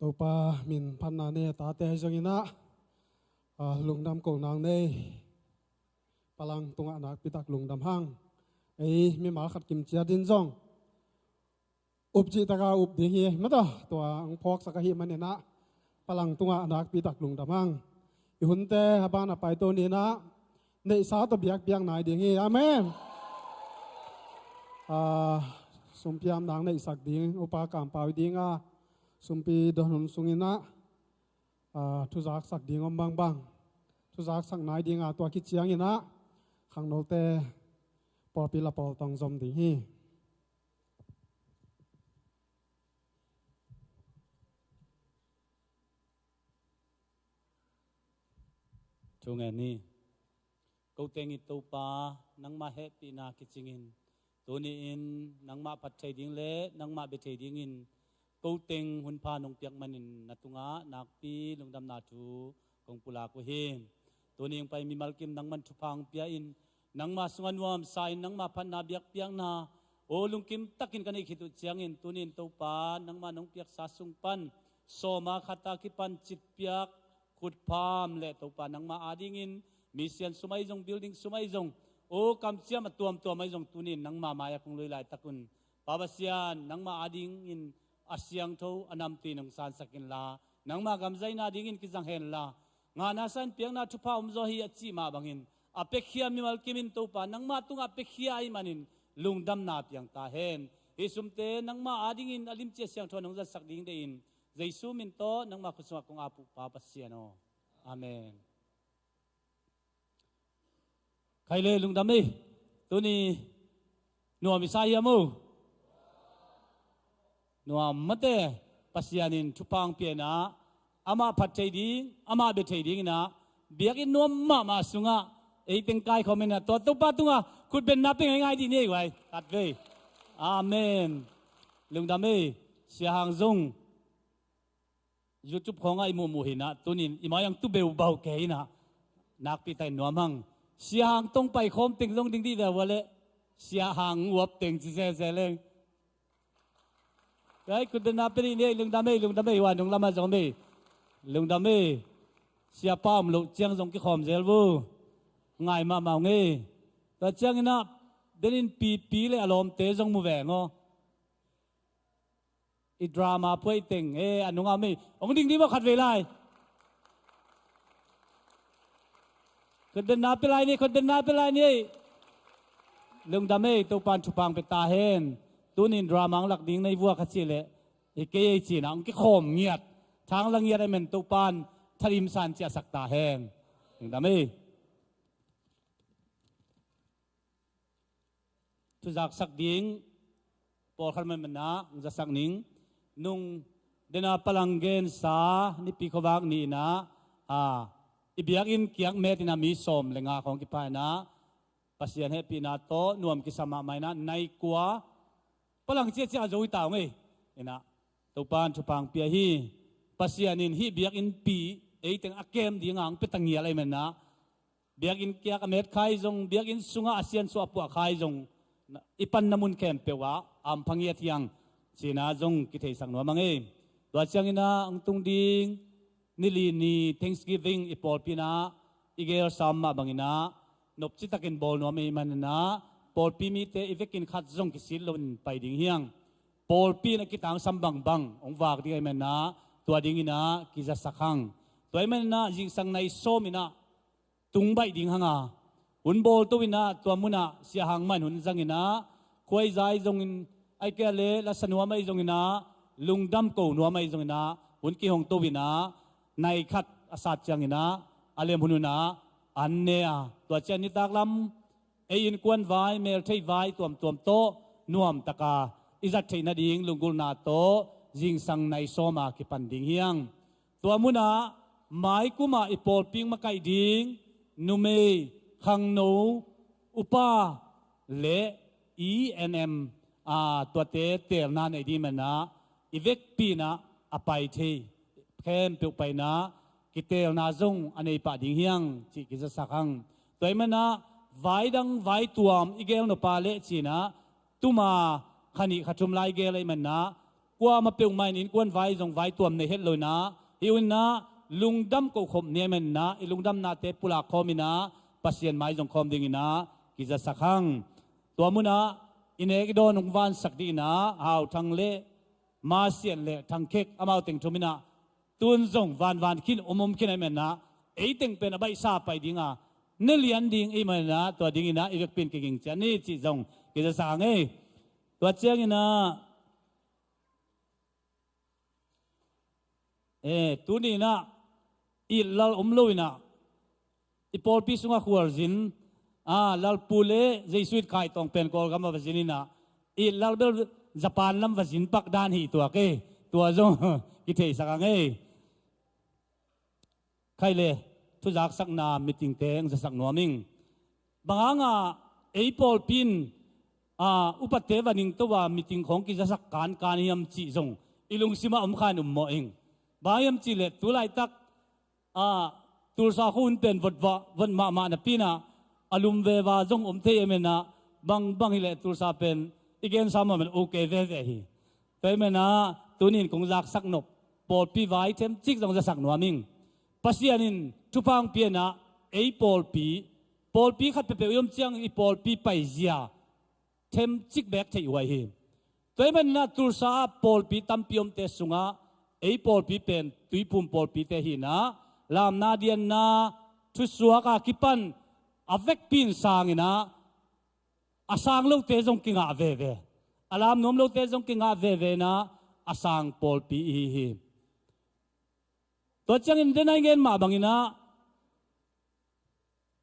Topa min phatna nei a tate ahi zonginah lungdam ko nang nei. Palang tungah nakpitak lungdam hang. Ei mimal khat kim ciat in zong up cih taka up ding hi mata, tua ang phawksak ahi maninah Palang tungah nakpitak lungdam hang. I hunte a ban a paito ninah neihsa tawh biakpiak nai ding hi. Amen. Ah, sumpiam nang neihsak ding upa kampau dinga sumpi don hun sunginah, ah, thuzaksak ding om bangbang thuzaksak nai dinga tua kicianginah khangnote pawlpi la pawl tong zom ding hi. Thungen ni. Ko teng i Topa, nangmah hehpihna kicingin tuni-in nangmah phat thei ding le nangmah bia thei dingin ko teng hunpha nong piak manin na tungah nakpi lungdamna thu kong pulak uh hi. Tuni-in pai mimal kim nangman thupha hong pia in nangmah sungah nuamsa in nangmah phatna biakpiakna aw lungkim takin ka neih khit uh ciangin tuni-in Topa nangmah nong piaksa sung pan sawma khata kipan citpiak khutpham le Topa nangmah adingin mission sum ahi zong building sum ahi zong aw kamciam a tuamtuam ahi zong tuni-in nangmah mai-ah kong lui laitak un Pa Pasian nangmah adingin a siangtho a namtui nong sansak inla nangmah gamzaina dingin kizang henla ngahna sa in piakna thupha om zaw hi a cih mah bangin a piakhia mimal kimin Topa nangmah tungah piakhia ahi manin lungdamna piang ta hen. Hih sumte nangmah adingin a limci a siangtho nong zatsak ding dehin Jesu min tawh nangmah khut sungah kong ap uh Pa Pasian aw. Amen. Khai le lungdam ei. Tuni nuam i sa hiam uh? Nuam mate. Pasian in thupha hong pia inah amah phat thei ding amah bia thei dinginah biakinn nuam mahmah sungah ei teng kaikhawm inah tua Topa tungah khutbenna pia ngaingai dih ni ei guai khatvei. Amen. Lungdam ei. Sia Hang zong YouTube khawngah i muhmuh hinah tunin i mai ang tu beubau kei inah nakpi ta in nuam hang. Sia Hang tong paikhawm teng zong ding dih veu a leh Sia Hang uap teng ci zeze leng. Kai kutbenna pia dih ni ei. Lungdam ei lungdam ei. Hua nung lamah zong ei lungdam ei. Siapa om loh ciang zong kikhawm zel vu. Ngai mahmah ung ei. Tua cianginah denin pipi le a lawmte zong mu veng aw. I drama phuai teng e a nungah mei hong ding ding maw khatvei lai. Khutbenna pia lai ni, khutbenna pia lai ni. Lungdam ei, Topan thupha hong pia ta hen. Tunin drama hong lak ding nei vua kha cih leh hi kei ei cinah hong kikhawm ngiat thang la ngiat a men Topan thadim san ciahsak ta hen. Lungdam ei. Thuzaksak ding pawlkhat manmanah hong zasak ning. Nung dena palang gensa nipi khuavak ni inah a i biakinn kiak met inah mi sawm le nga khawng kipa inah Pasian hehpihna tawh nuam kisa mahmah inah nai kua palang ciahciah a zo hi ta ung ei. Inah Topan thupha hong pia hi. Pasian in hih biakinnpi eiteng a kem dinga hong pia ta ngial ahih manah biakinn kiak a met khai zong, biakinn sungah a siansuah a puah khai zong i panna mun khempeuh ah a hampha ngiat hiang cina zong kitheisak nuam ang ei. Tua cianginah hong tung ding ni li ni Thanksgiving i pawlpi inah i gelsam mah banginah nopcitakin bawl nuam ei maninah pawlpi mite i vekin khat zong kisit loin pai ding hiang. Pawlpi inah kitangsam bangbang hong vak ding ahih maninah tua dinginah kizasak hang. Tua ahih maninah zingsang nai sawm inah tung baih ding hanga hun bawlto inah tua munah Sia Hang mah in hun zanginah khuaiza ahi zongin ahi kei leh lasa nuam ahi zonginah lungdam ko nuam ahi zonginah hun kihongto inah nai khat a sat cianginah a lem hun unah an ne a tua cian nitaklam ei innkuan vai melthei vai tuamtuam tawh nuamtaka i zat theih nading lunggulhna tawh zingsang nai sawma kipan ding hiang. Tua munah maikuma i pawlping makaih ding numei khangno upa le E N M a tuate teelna neih ding manah i vekpi inah a pai thei khempeuh pai inah kiteelna zong a nei pah ding hiang cih kizasak hang. Tua ahih manah vaidang vaituam i gel nop a leh cinah tuma kha nih kha thum lai gel ahih manah kuamah peuhmah in innkuan vai zong vaituam nei het lo inah hih uninah lungdam kohkhop ni ahih manah i lungdamnate pulak khawm inah Pasian mai zong khawm dinginah kizasak hang. Tua munah i nek i dawn hong vansak dinginah Hau Thang le Masian le Thang Khek amau teng thum inah tun zong vanvan khin om om khin a i menah ei teng pen a baihsa pai dinga ne lian ding i menah tua dinginah i vekpin kiging cian ni cih zong kizasak hang ei. Tua cianginah e, tuninah it lal om loinah i pawlpi sungah khualzin a, Lalpu le Jesuit Khai Tawng pen Kawlgam a va zininah it lal bel Japan lam va zin pak dan hi tuak e. Tua zong kitheisak ang e. Khai le thuzaksakna meetingte ang zasak nuam ing. Bang hanga ei pawlpi in a, upate va ningto a meeting khawng kizasak kankan hiam cih zong i lungsimah om khan um mawh ing. Bang hiam cihleh tu laitak a, Tulsa khua hun pen vot vah vot mahmah napi inah a lum veva zong om thei a i menah bangbang hileh Tulsa pen i gensa mahmah in ok veve hi. Tua i menah tunin kong zaksak nop pawlpi vai themcik zong zasak nuam ing. Pasian in thupha hong pia inah ei pawlpi, pawlpi khat peuhpeuh i om ciang i pawlpi paizia themcik beek theih huai hi. Tua i menah Tulsa ah pawlpi tampi omte sungah ei pawlpi pen Tuiphum pawlpite hinah lamna dianna thusuak a kipan a vekpi in sanginah a sang lote zong kingah veve, a lam nuam lote zong kingah veve inah a sang pawlpi ihi hi. Tua ciangin denai ngen mah banginah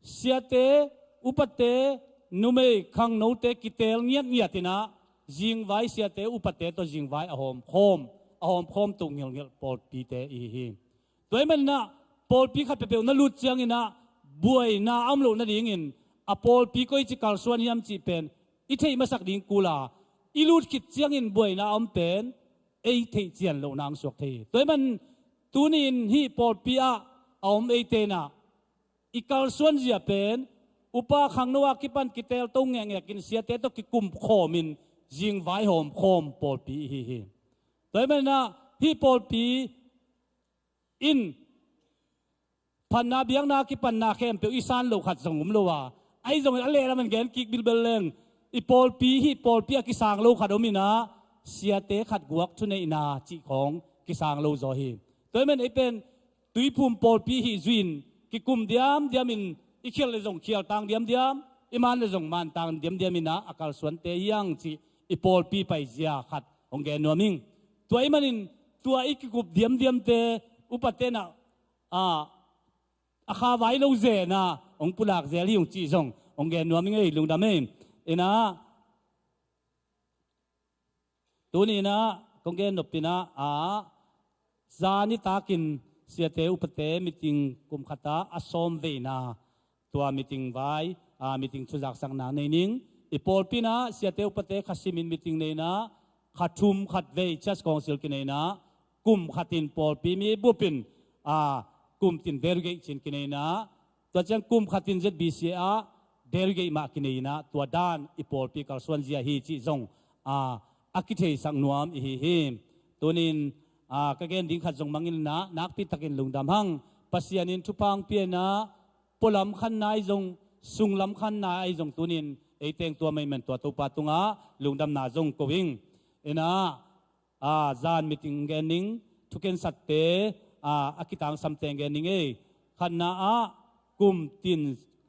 siate, upate, numei khangnote kitel ngiatngiat inah zingvai siate upate tawh zingvai a hawmkhawm, a hawmkhawm tuk ngilngilh pawlpite ihi hi. Tua i menah pawlpi khat peuhpeuh na lut cianginah buaina a om loh nadingin a pawlpi koici kalsuan hiam cih pen i theih masak ding kula i lut khit ciangin buaina a om pen ei theih cian lohna ang suak thei hi. Tua i man tunin hih pawlpi ah a om eite inah i kalsuan zia pen upa khangno a kipan kitel to ngekngek in siate tawh kikum khawmin zingvai hawmkhawm pawlpi ihi hi. Tua i menah hih pawlpi in phatna biakna kipanna khempeuh i san lo khat zong um lo a, ahi zongin a lehlam in gen kik bilbel leng i pawlpi hih pawlpi a kisang lo khat om inah siate khat guak thuneihna cih khawng kisang lo zaw hi. Tua i men ei pen Tuiphum pawlpi hih zuin kikum diamdiamin i khial le zong khialtang diamdiam, i man le zong mantang diamdiam inah a kalsuante hiang cih i pawlpi paizia khat hong gen nuam ing. Tua i manin tua i kikup diamdiamte upate inah a, a kha vai lo zena hong pulak zel hi hong cih zong hong gen nuam ing ei, lungdam ei. Inah tuninah kong gen nop inah a, zan i takin siate upate meeting kum khatah a sawm veina tua meeting vai a, meeting thuzaksakna nei ning. I pawlpi inah siate upate kha simin meeting nei inah kha thum khat vei church council kinei inah kum khatin pawlpi mi bupin a, kum tin delegate cin kinei inah tua ciang kum khatin Z B C A ah delegate mah kinei inah tua dan i pawlpi kalsuan zia hi cih zong a, a kitheisak nuam ihi hi. Tunin a, ka gen ding khat zong mangin inah nakpi takin lungdam hang. Pasian in thupha hong pia inah pualam khanna ahi zong, sunglam khanna ahi zong tunin ei teng tua maimen tua Topa tungah lungdamna zong ko ing. Inah a, zan meeting gen ning, thukensatte a, a kitangsamte gen ning ei. Khatna ah kum tin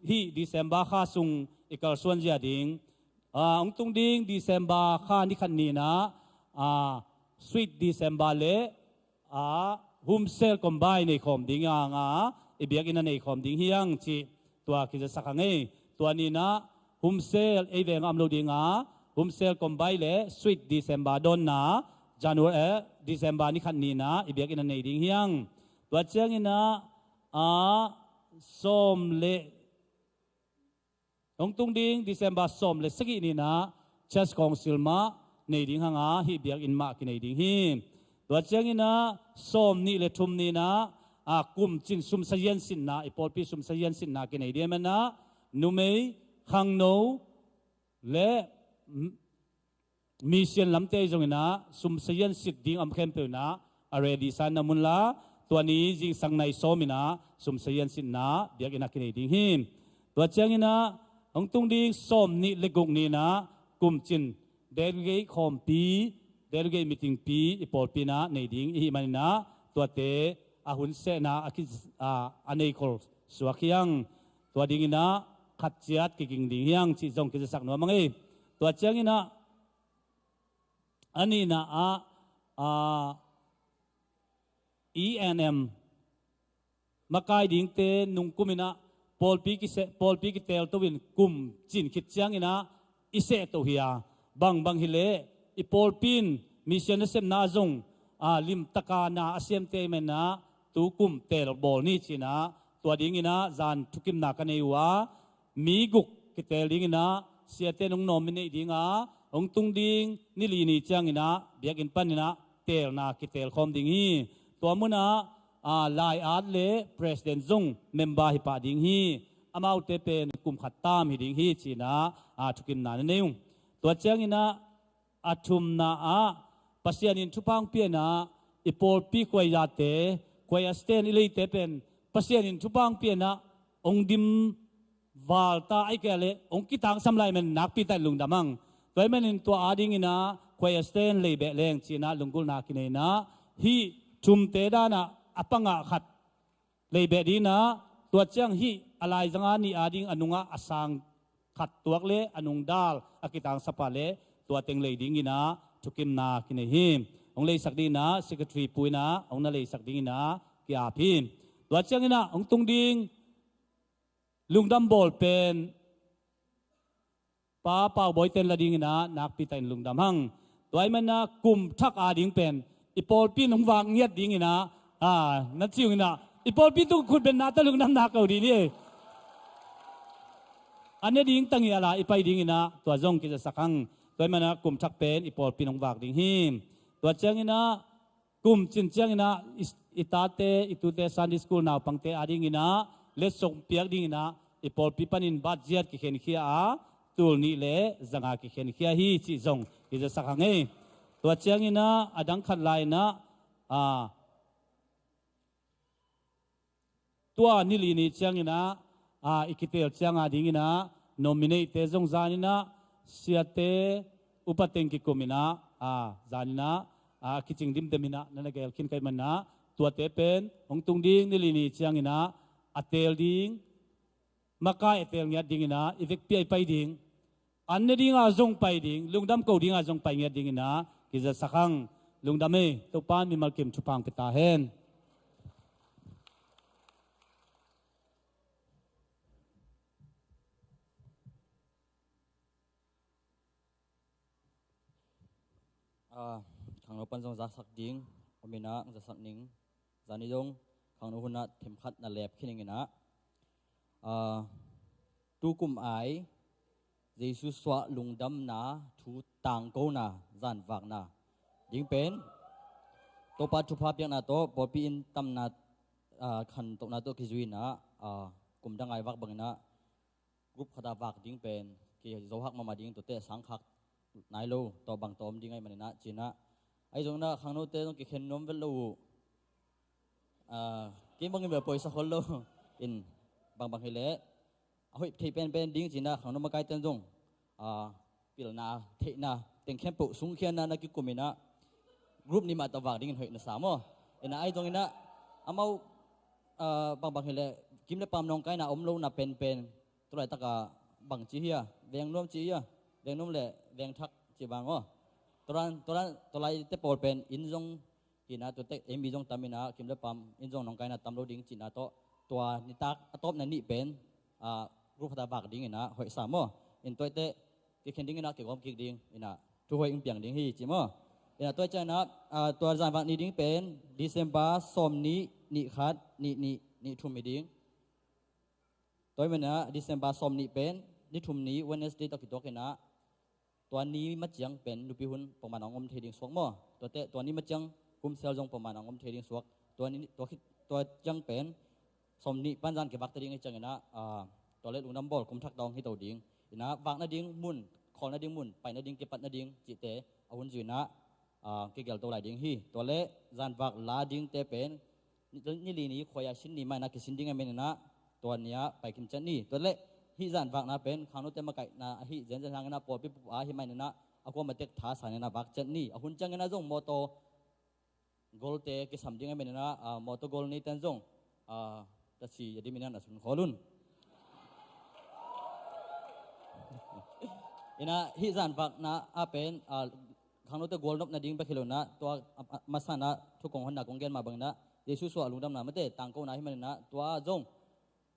hih December kha sung i kalsuan zia ding a, hong tung ding December kha ni khat ni inah a, Sweet December le a, Home Cell Combine nei khawm ding hanga i biakinn a nei khawm ding hiang cih tua kizasak hang ei. Tua ni inah Home Cell ei veng a om lo dinga Home Cell Combine le Sweet December dawnna January, eh, December ni khat ni inah i biakinn a nei ding hiang. Tua cianginah a, sawm le hong tung ding December sawm le sagih ni inah Church Council mah nei ding hanga hih biakinn mah kinei ding hi. Tua cianginah sawm nih le thum ni inah a, kum cin sumsa yian sitna, i pawlpi sumsa yian sitna kinei ding a, i menah numei, khangno le m-, mission lamte ahi zong inah sumsa yian sit ding a om khempeuh inah a ready sa in na munla, tua ni zingsang nai sawm inah sumsa yian sitna biakinn ah kinei ding hi. Tua ciangin ah hong tung ding sawm nih le guk ni-in ah kumcin delegate khawmpi, delegate meetingpi i pawlpi in ah nei ding i hih manin ah tuate a hun sehna a ki, a, a nei khol suak hi hang. Tua dingin ah khat ciat kiging ding hi hang cih zong kizasak nuam hang ei. Tua ciangin ah a nihna ah, a, E N M makai dingte nungkum in ah pawlpi kiseh, pawlpi kitelto in kumcin khit ciangin ah i sehto hi a, bangbang hileh i pawlpi in mission nasepna zong, a, limtaka na a siamte ahih manin ah tu kum tel bawl ni ci-in ah tua dingin ah zan thukimna ka nei uh a, mi guk kitel dingin ah siate in hong nominate ding a, hong tung ding ni li ni ciangin ah biakinn panin ah telna kitel khawm ding hi. Tua munah, a, lai-at le president zong member hi pah ding hi. Amaute pen kum khat tam hi ding hi ci-in ah, a, thukimna na nei ung. Tua ciangin ah a thumna ah Pasian in thupha hong pia in ah i pawlpi choirzate, choir stand i leite pen Pasian in thupha hong pia in ah hong dim val ta, ahih kei leh hong kitangsam lai manin nakpi takin lungdam hang. Tua ahih manin tua adingin ah choir stand lei beh leng ci-in ah lunggulhna kinei in ah hih thumte dan ah a pangah khat lei beh dingin ah, tua ciang hih a laizang a nih ading a nungah a sang khat tuak le a nungdal a kitangsap a le tua teng lei dingin ah thukimna kinei hi. Hong leisak dingin ah secretary pu in ah hong na leisak dingin ah ki-ap hi. Tua ciangin ah hong tung ding lungdam bawl pen Pa Pau Bawi ten la dingin ah nakpi takin lungdam hang. Tua ahih manin ah kum thak ading pen i pawlpi in hong vak ngiat dingin ah, a, na ci ung in ah i pawlpi tung khut beng na ta lungdam na ko ding hi. A ne ding tang hi a la i pai dingin ah tua zong kizasak hang. Tua ahih manin ah kum thak pen i pawlpi in hong vak ding hi. Tua ciangin ah kumcin ciangin ah i, i tate, i tute Sunday school naupangte adingin ah letsong piak dingin ah i pawlpi panin budget kikhenkhia a, tul nih le zanga kikhenkhia hi cih zong kizasak hang ei. Tua ciangin ah a dang khat lai-in ah, a, tua ni li ni ciangin ah, a, i kitel ciang adingin ah nominate-te zong zanin ah siate upa teng kikum in ah, a, zanin ah, a, kicing dimdem in ah na na gel khin ka hih manin ah tuate pen hong tung ding ni li ni ciangin ah a tel ding makai a tel ngiat dingin ah i vekpi-a i pai ding. An ne ding a zong pai ding, lungdam ko ding a zong pai ngiat dingin ah kizasak hang. Lungdam ei. Topa in mimal kim thupha hong pia ta hen. A, khangno pan zong zasak ding om in ah, zasak ning. Zani zong khangno hun ah themkhat na lep khin ning in ah, a, tu kum ai Jesu suah lungdamna thu tangkona zanvakna ding pen Topa thupha piakna tawh pawlpi inn tamna, a, khantohna tawh kizui in ah, a, kum dang ai vak bangin ah group khat ah vak ding pen kizo hak mahmah ding, tuate sang khak nai lo, tua bang tawh om ding ahih manin ah ci-in ah, ahi zongin ah khangnote zong kikhen nuam vet lo uh. A, kei bangin bel poisa khol lo in, bangbang hileh a hoih theih penpen ding ci-in ah khangno makaite in zong, a, pilna theihna teng khempeuh sungkhiatna na kikum in ah group nih mah tawh vak dingin hoih na sa maw. In ah ahi zongin ah amau, a, bangbang hileh kim le pam nawngkaina om lo na penpen tu laitak ah bang ci hiam, veng nuam ci hiam, veng nuam le veng thak ci bang aw. Tua dan, tua dan, tua laite pawl pen inn zong hi in ah, tuate ei mi zong tam in ah kim le pam inn zong nawngkaina tam lo ding cihna tawh tua nitak a tawpna nih pen, a, group khat ah vak dingin ah hoih sa maw. In tuate kikhen dingin ah kigawm kik ding in ah thu hoih in piang ding hi ci maw. In ah tua ciangin ah, a, tua zanvak ni ding pen December sawm nih, nih khat, nih nih, nih thum hi ding. Tua ahih manin ah December sawm nih pen ni thum ni Wednesday tawh kituak in ah, tua ni maciang pen nupi hun pongman a hong om thei ding suak maw. Tuate, tua ni maciang kum sel zong pongman a hong om thei ding suak. Tua ni, tua khit, tua ciang pen sawm nih pan zan kivak ta ding ahih ciangin ah, a, tua leh lungdam bawl kum thak dong hi to ding. In ah vak nading mun, khawl nading mun, pai nading, kipat nading cihte a hun zui in ah, a, kigelh to lai ding hi. Tua leh zanvak la dingte pen ni, ni li ni khuai a sin ni mah in ah kisin ding ahih manin ah tua ni ah pai kim ciat ni. Tua leh hih zan vakna pen khangnote makaihna ahi zenzen hangin ah pawlpi pupa ahi manin ah a kuama tek tha sanin ah vak ciat ni. A hun ciangin ah zong mawtaw golte kisam ding ahi manin ah, ah, mawtaw gol neiten zong, ah, tasi a dimin ah na sun khawl un. Inah hih zan vakna ah pen, ah, khangnote gualnop nading bek hi lo inah tua, ah, ah, masa inah thu kong honna kong gen mah bang inah Jesu suah lungdamna mate tangkona hi manin ah tua zong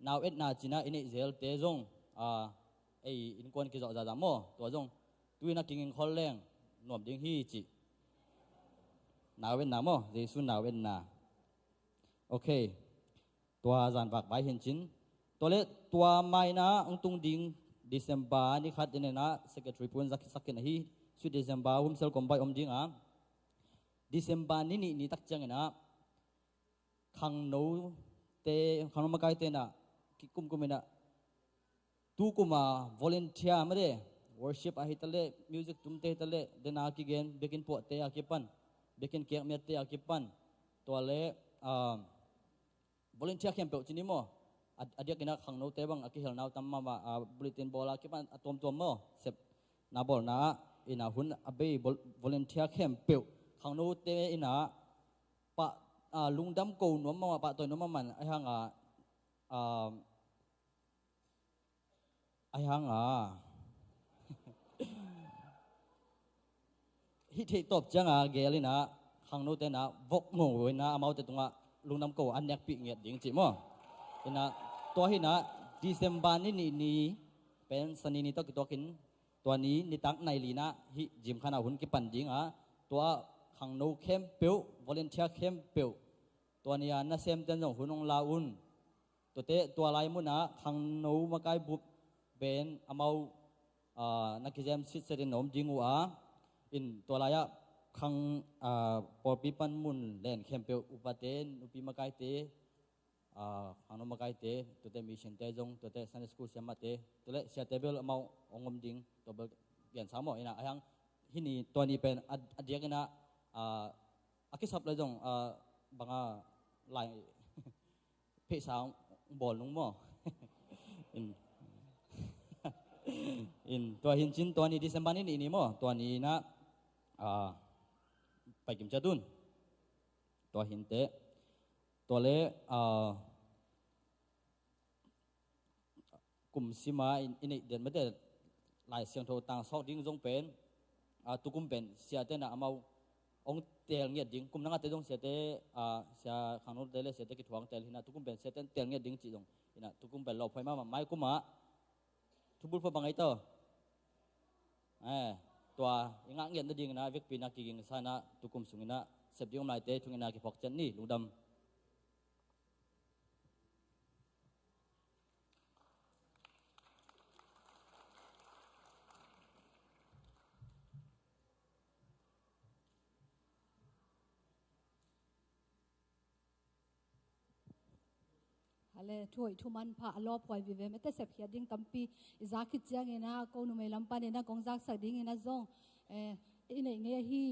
nau etna cih inah i neih zelte zong, ah, ei innkuan kizawh zahzah maw, tua zong tu inah kinging khol leng nuam ding hi cih. Nau etna maw, Jesu nau etna. Ok. Tua zan vak vai hi in cin. Tua le tua ma inah hong tung ding December ni khat in inah secretary pu'n zak, zak in ahi. Sweet December Home Cell Combine om ding a, December ni nih ni tak ciangin ah khangnote, khangno makaite inah kikumkum inah tu kum a volunteer mate, worship ahi ta leh, music tumte hi ta leh, den a kigen, biakinn puahte a kipan, biakinn kekmiatte a kipan, tua le, ah, volunteer khempeuh ci ni maw? A, a diak inah khangnote bang a kihel nau tam mahmah, ah, bulletin bawl a kipan a tuamtuam maw? Sepna bawlna ah inah hun a bei vol-, volunteer khempeuh khangnote inah pah, ah, lungdam ko nuam mahmah, pahtawi nuam mahmah ahi hang a, ah, ahi hang a hih theih tawp ciang a gel inah khangnote inah vok ngo inah amaute tungah lungdam ko an nekpih ngiat ding cih maw? Inah tua hi inah December ni nih ni pen Sani ni tawh kituakin tua ni nitak nai li inah hih gymkhana hun kipan ding a, tua khangno khempeuh, volunteer khempeuh, tua ni a nasemten zong hun hong la un. Tuate tua lai munah khangno makai bup pen amau, ah, na kizem sitset in om ding uh a, in tua lai-ah khang, ah, pawlpi panmun len khempeuh upate, nupi makaite, ah, khangno makaite, tuate missionte zong, tuate Sunday school siamahte, tua le siate bel amau hong om ding, tua bel gensa maw. Inah ahi hang hih ni tua ni pen a, a diak inah, ah, a kisap le zong, ah, banga lai pheisa hong bawl nung maw? In, in tua hi in cin tua ni December ni nih ni maw? Tua ni inah, ah, pai kim ciat un. Tua hi inteh. Tua le, ah, kum sima i, i neih den mate Lai Siangtho tangsawk ding zong pen, ah, tukum pen siate inah amau hong teel ngiat ding, kum nangate zong siate, ah, sia khangnote le siate kithuang teel hi inah tukum pen siate hong teel ngiat ding cih zong inah tukum pen lawphuai mahmah. Mai kum ah thubulphuh bang ei taw. Eh, tua i ngah ngiat nading inah vekpi inah kiging sa inah tukum sung inah sep ding om laite thung inah kiphawk ciat ni. Lungdam. Hale, thu hoih thu manpha a lawphuai vive mate, sepkhiat ding tampi i zak khit ciangin ah ko numei lam panin ah kong zaksak dingin ah zong, eh, i neih ngei ahi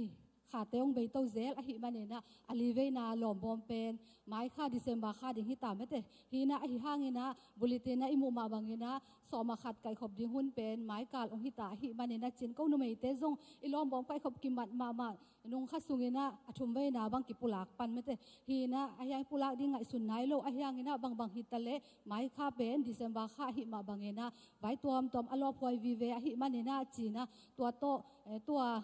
khate hong beito zel ahih manin ah, a liveina lawmbawm pen mai kha December kha ding hi ta mate. Hi inah ahi hangin ah bulletin ah i muh mah bangin ah sawm ah khat kaihkhop ding hun pen mai kal hong hi ta ahih manin ah cin ko numeite zong i lawmbawm kaihkhop kimat mahmah nung kha sungin ah a thumveina bang kipulak pan mate. Hi inah ahi hang pulak ding ngaihsun nai lo ahi hangin ah bangbang hi ta leh mai kha pen December kha ahih mah bangin ah vai tuamtuam a lawphuai vive ahih manin ah ci inah tua tawh, eh, tua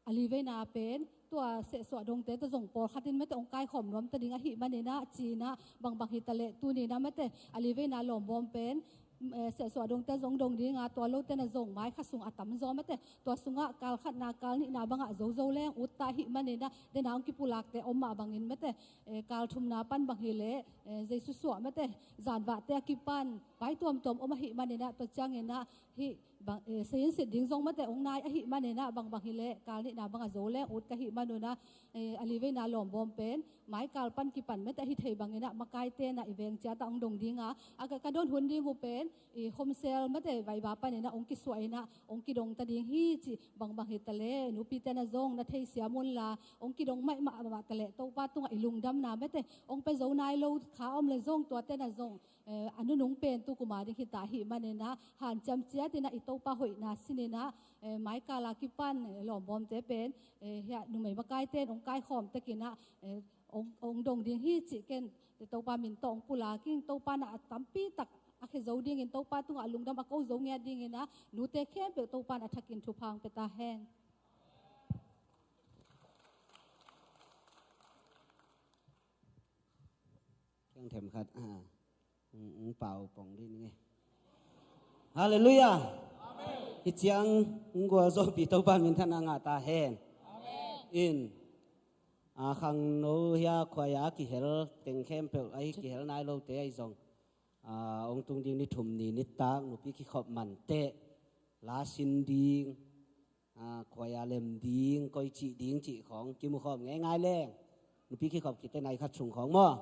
a liveina pen tua sehsuah dongte tawh zong pawlkhat in mate hong kaikhawm nuam ta ding ahih manin ah ci inah bangbang hi ta leh tuni inah mate a liveina lawmbawm pen, eh, sehsuah dongte zong dong ding a, tua lote na zong mai kha sung a tamzaw mate, tua sungah kal khatna kal nihna bangah zozo leng ut ta ahih manin ah den a hong kipulakte om mah bangin mate, eh, kal thumna pan bang hi leh, eh, Jesu suah mate, zanvahte a kipan vai tuamtuam om ahih manin ah tua ciangin ah hih bang, eh, seinsit ding zong mate hong nai ahih manin ah bangbang hi leh kal nihna bangah zo leng ut ka hih manun ah, eh, a liveina lawmbawm pen mai kal pan kipan mate ahi thei bangin ah makaite inah i veng ciat ah hong dong ding a, a ka, ka don hun ding uh pen i Home Cell mate vaiva panin ah hong kisuah inah hong kidong ta ding hi cih bangbang hi ta leh nupite na zong na theisiam unla hong kidong maimah mah ta leh Topa tungah i lungdamna mate hong pia zo nai lo kha om le zong tuate na zong Eh, a nunung pen tu kum a ding hi ta ahih manin ah, hanciam ciat in ah i Topa hoihna sin in ah, eh, mai kal a kipan, eh, lawmbawmte pen, eh, hiah numei makaite in hong kaikhawm tek in ah, eh, hong, hong dong ding hi cih ken, eh, Topa min tawh hong pulak ing. Topa in ah a tampi tak a khia zo dingin, Topa tungah lungdam a ko zo ngiat dingin ah, nute khempeuh Topa in a thakin thupha hong pia ta hen. Kiang them khat, ah, hong, hong pau pong dih ning e. Halleluiah. Amen. Hih ciang hong gualzawhpih Topa minthanna ngah ta hen. Amen. In, ah, khangno hiah khuaia kihel teng khempeuh ahi, kihel nai lote ahi zong, ah, hong tung ding ni thum ni nitak nupi kikhop man teh, la sin ding, ah, khuaia lem ding, koi cih ding cih khawng kimu khawm ngeingai leng, nupi kikhop khit teh nai khat sung khawng maw,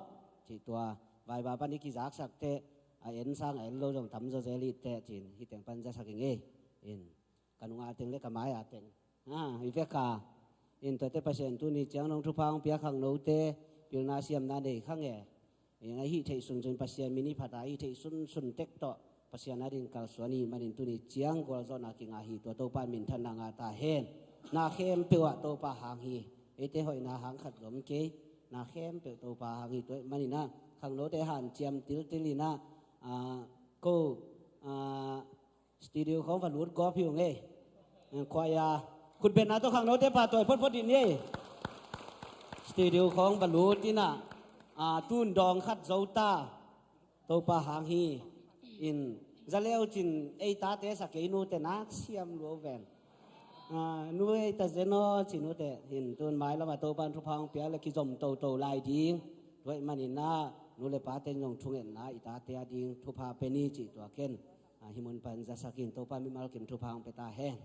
cih tua vaiva pan i kizaksak teh, a en sang a en lo zong tam zawzel hi teh, ci-in hih teng pan zasak ing e. In, ka nung a teng le ka mai a teng, ah, i vek a. In, tuate Pasian tuni ciang nong thupha hong pia khangnote, pilna siamna nei kha nge. In, a hih theih sunsun Pasian min i phat a, a hih theih sunsun tek tawh Pasian a ding kalsuan i hih manin tuni ciang gualzawhna kingah hi. Tua Topa minthanna ngah ta hen. Na khempeuh ah Topa hang hi. Eite hoihna hang khat zong om kei. Na khempeuh Topa hang hi. Tua ahih manin ah khangnote hanciam tiltil in ah, ah, ko, ah, studio khawng va lut gawp hi ung e. Khuaia khutbetna tawh khangnote pahtawi photphot in e. Studio khawng va lut in ah, ah, tun dawng khat zo ta. Topa hang hi. In, zaleu cin ei tate sa kei, nute nak siam lua ven. Ah, nu ei ta zen aw, ci nute. In, tun mailam a Topa in thupha hong pia le kizom toto lai ding. Tua ahih manin ah nu le pate in zong thungetna i tate a ding thupha pia ni, cih tua ken, ah, hih mun pan zasak in. Topa mimal kim thupha hong pia ta hen.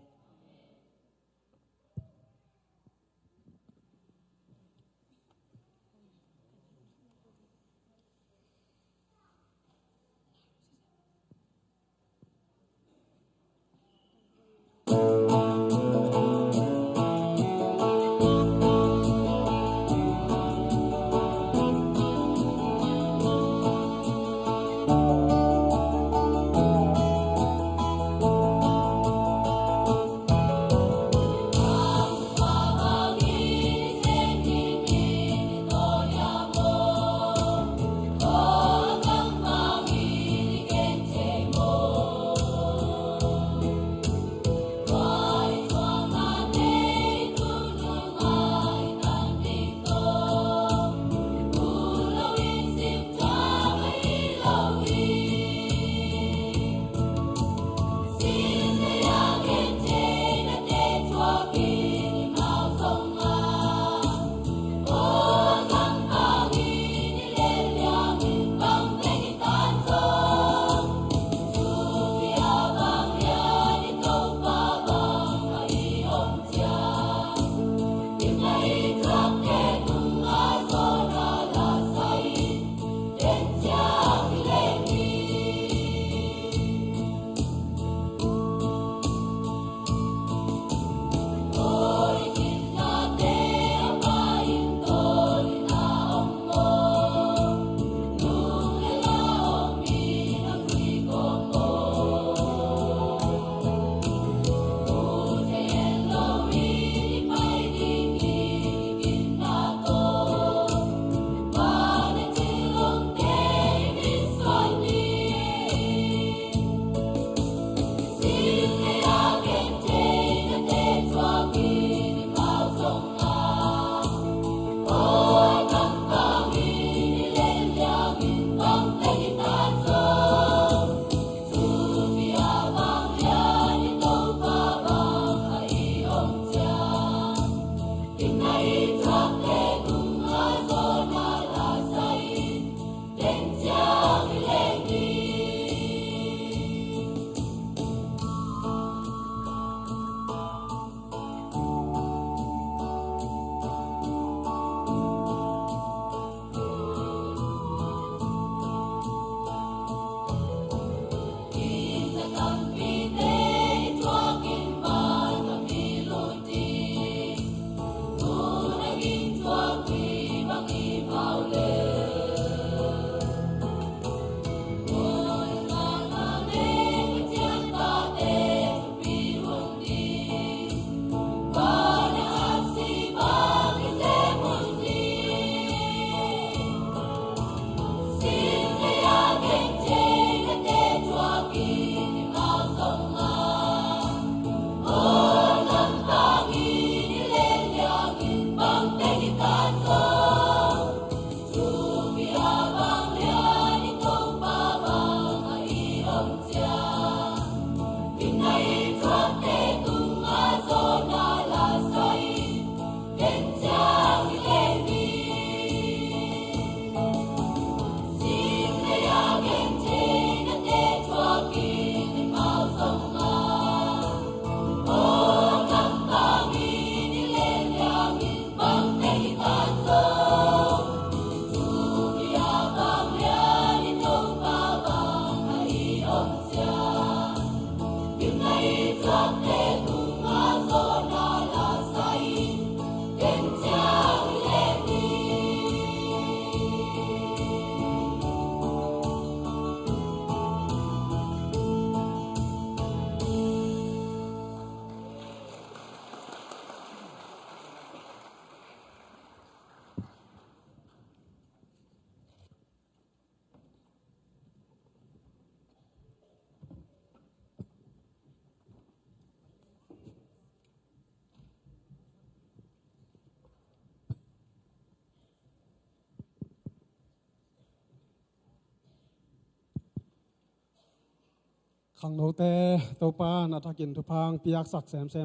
Khangnote, Topa na thakin thupha piaksak semsem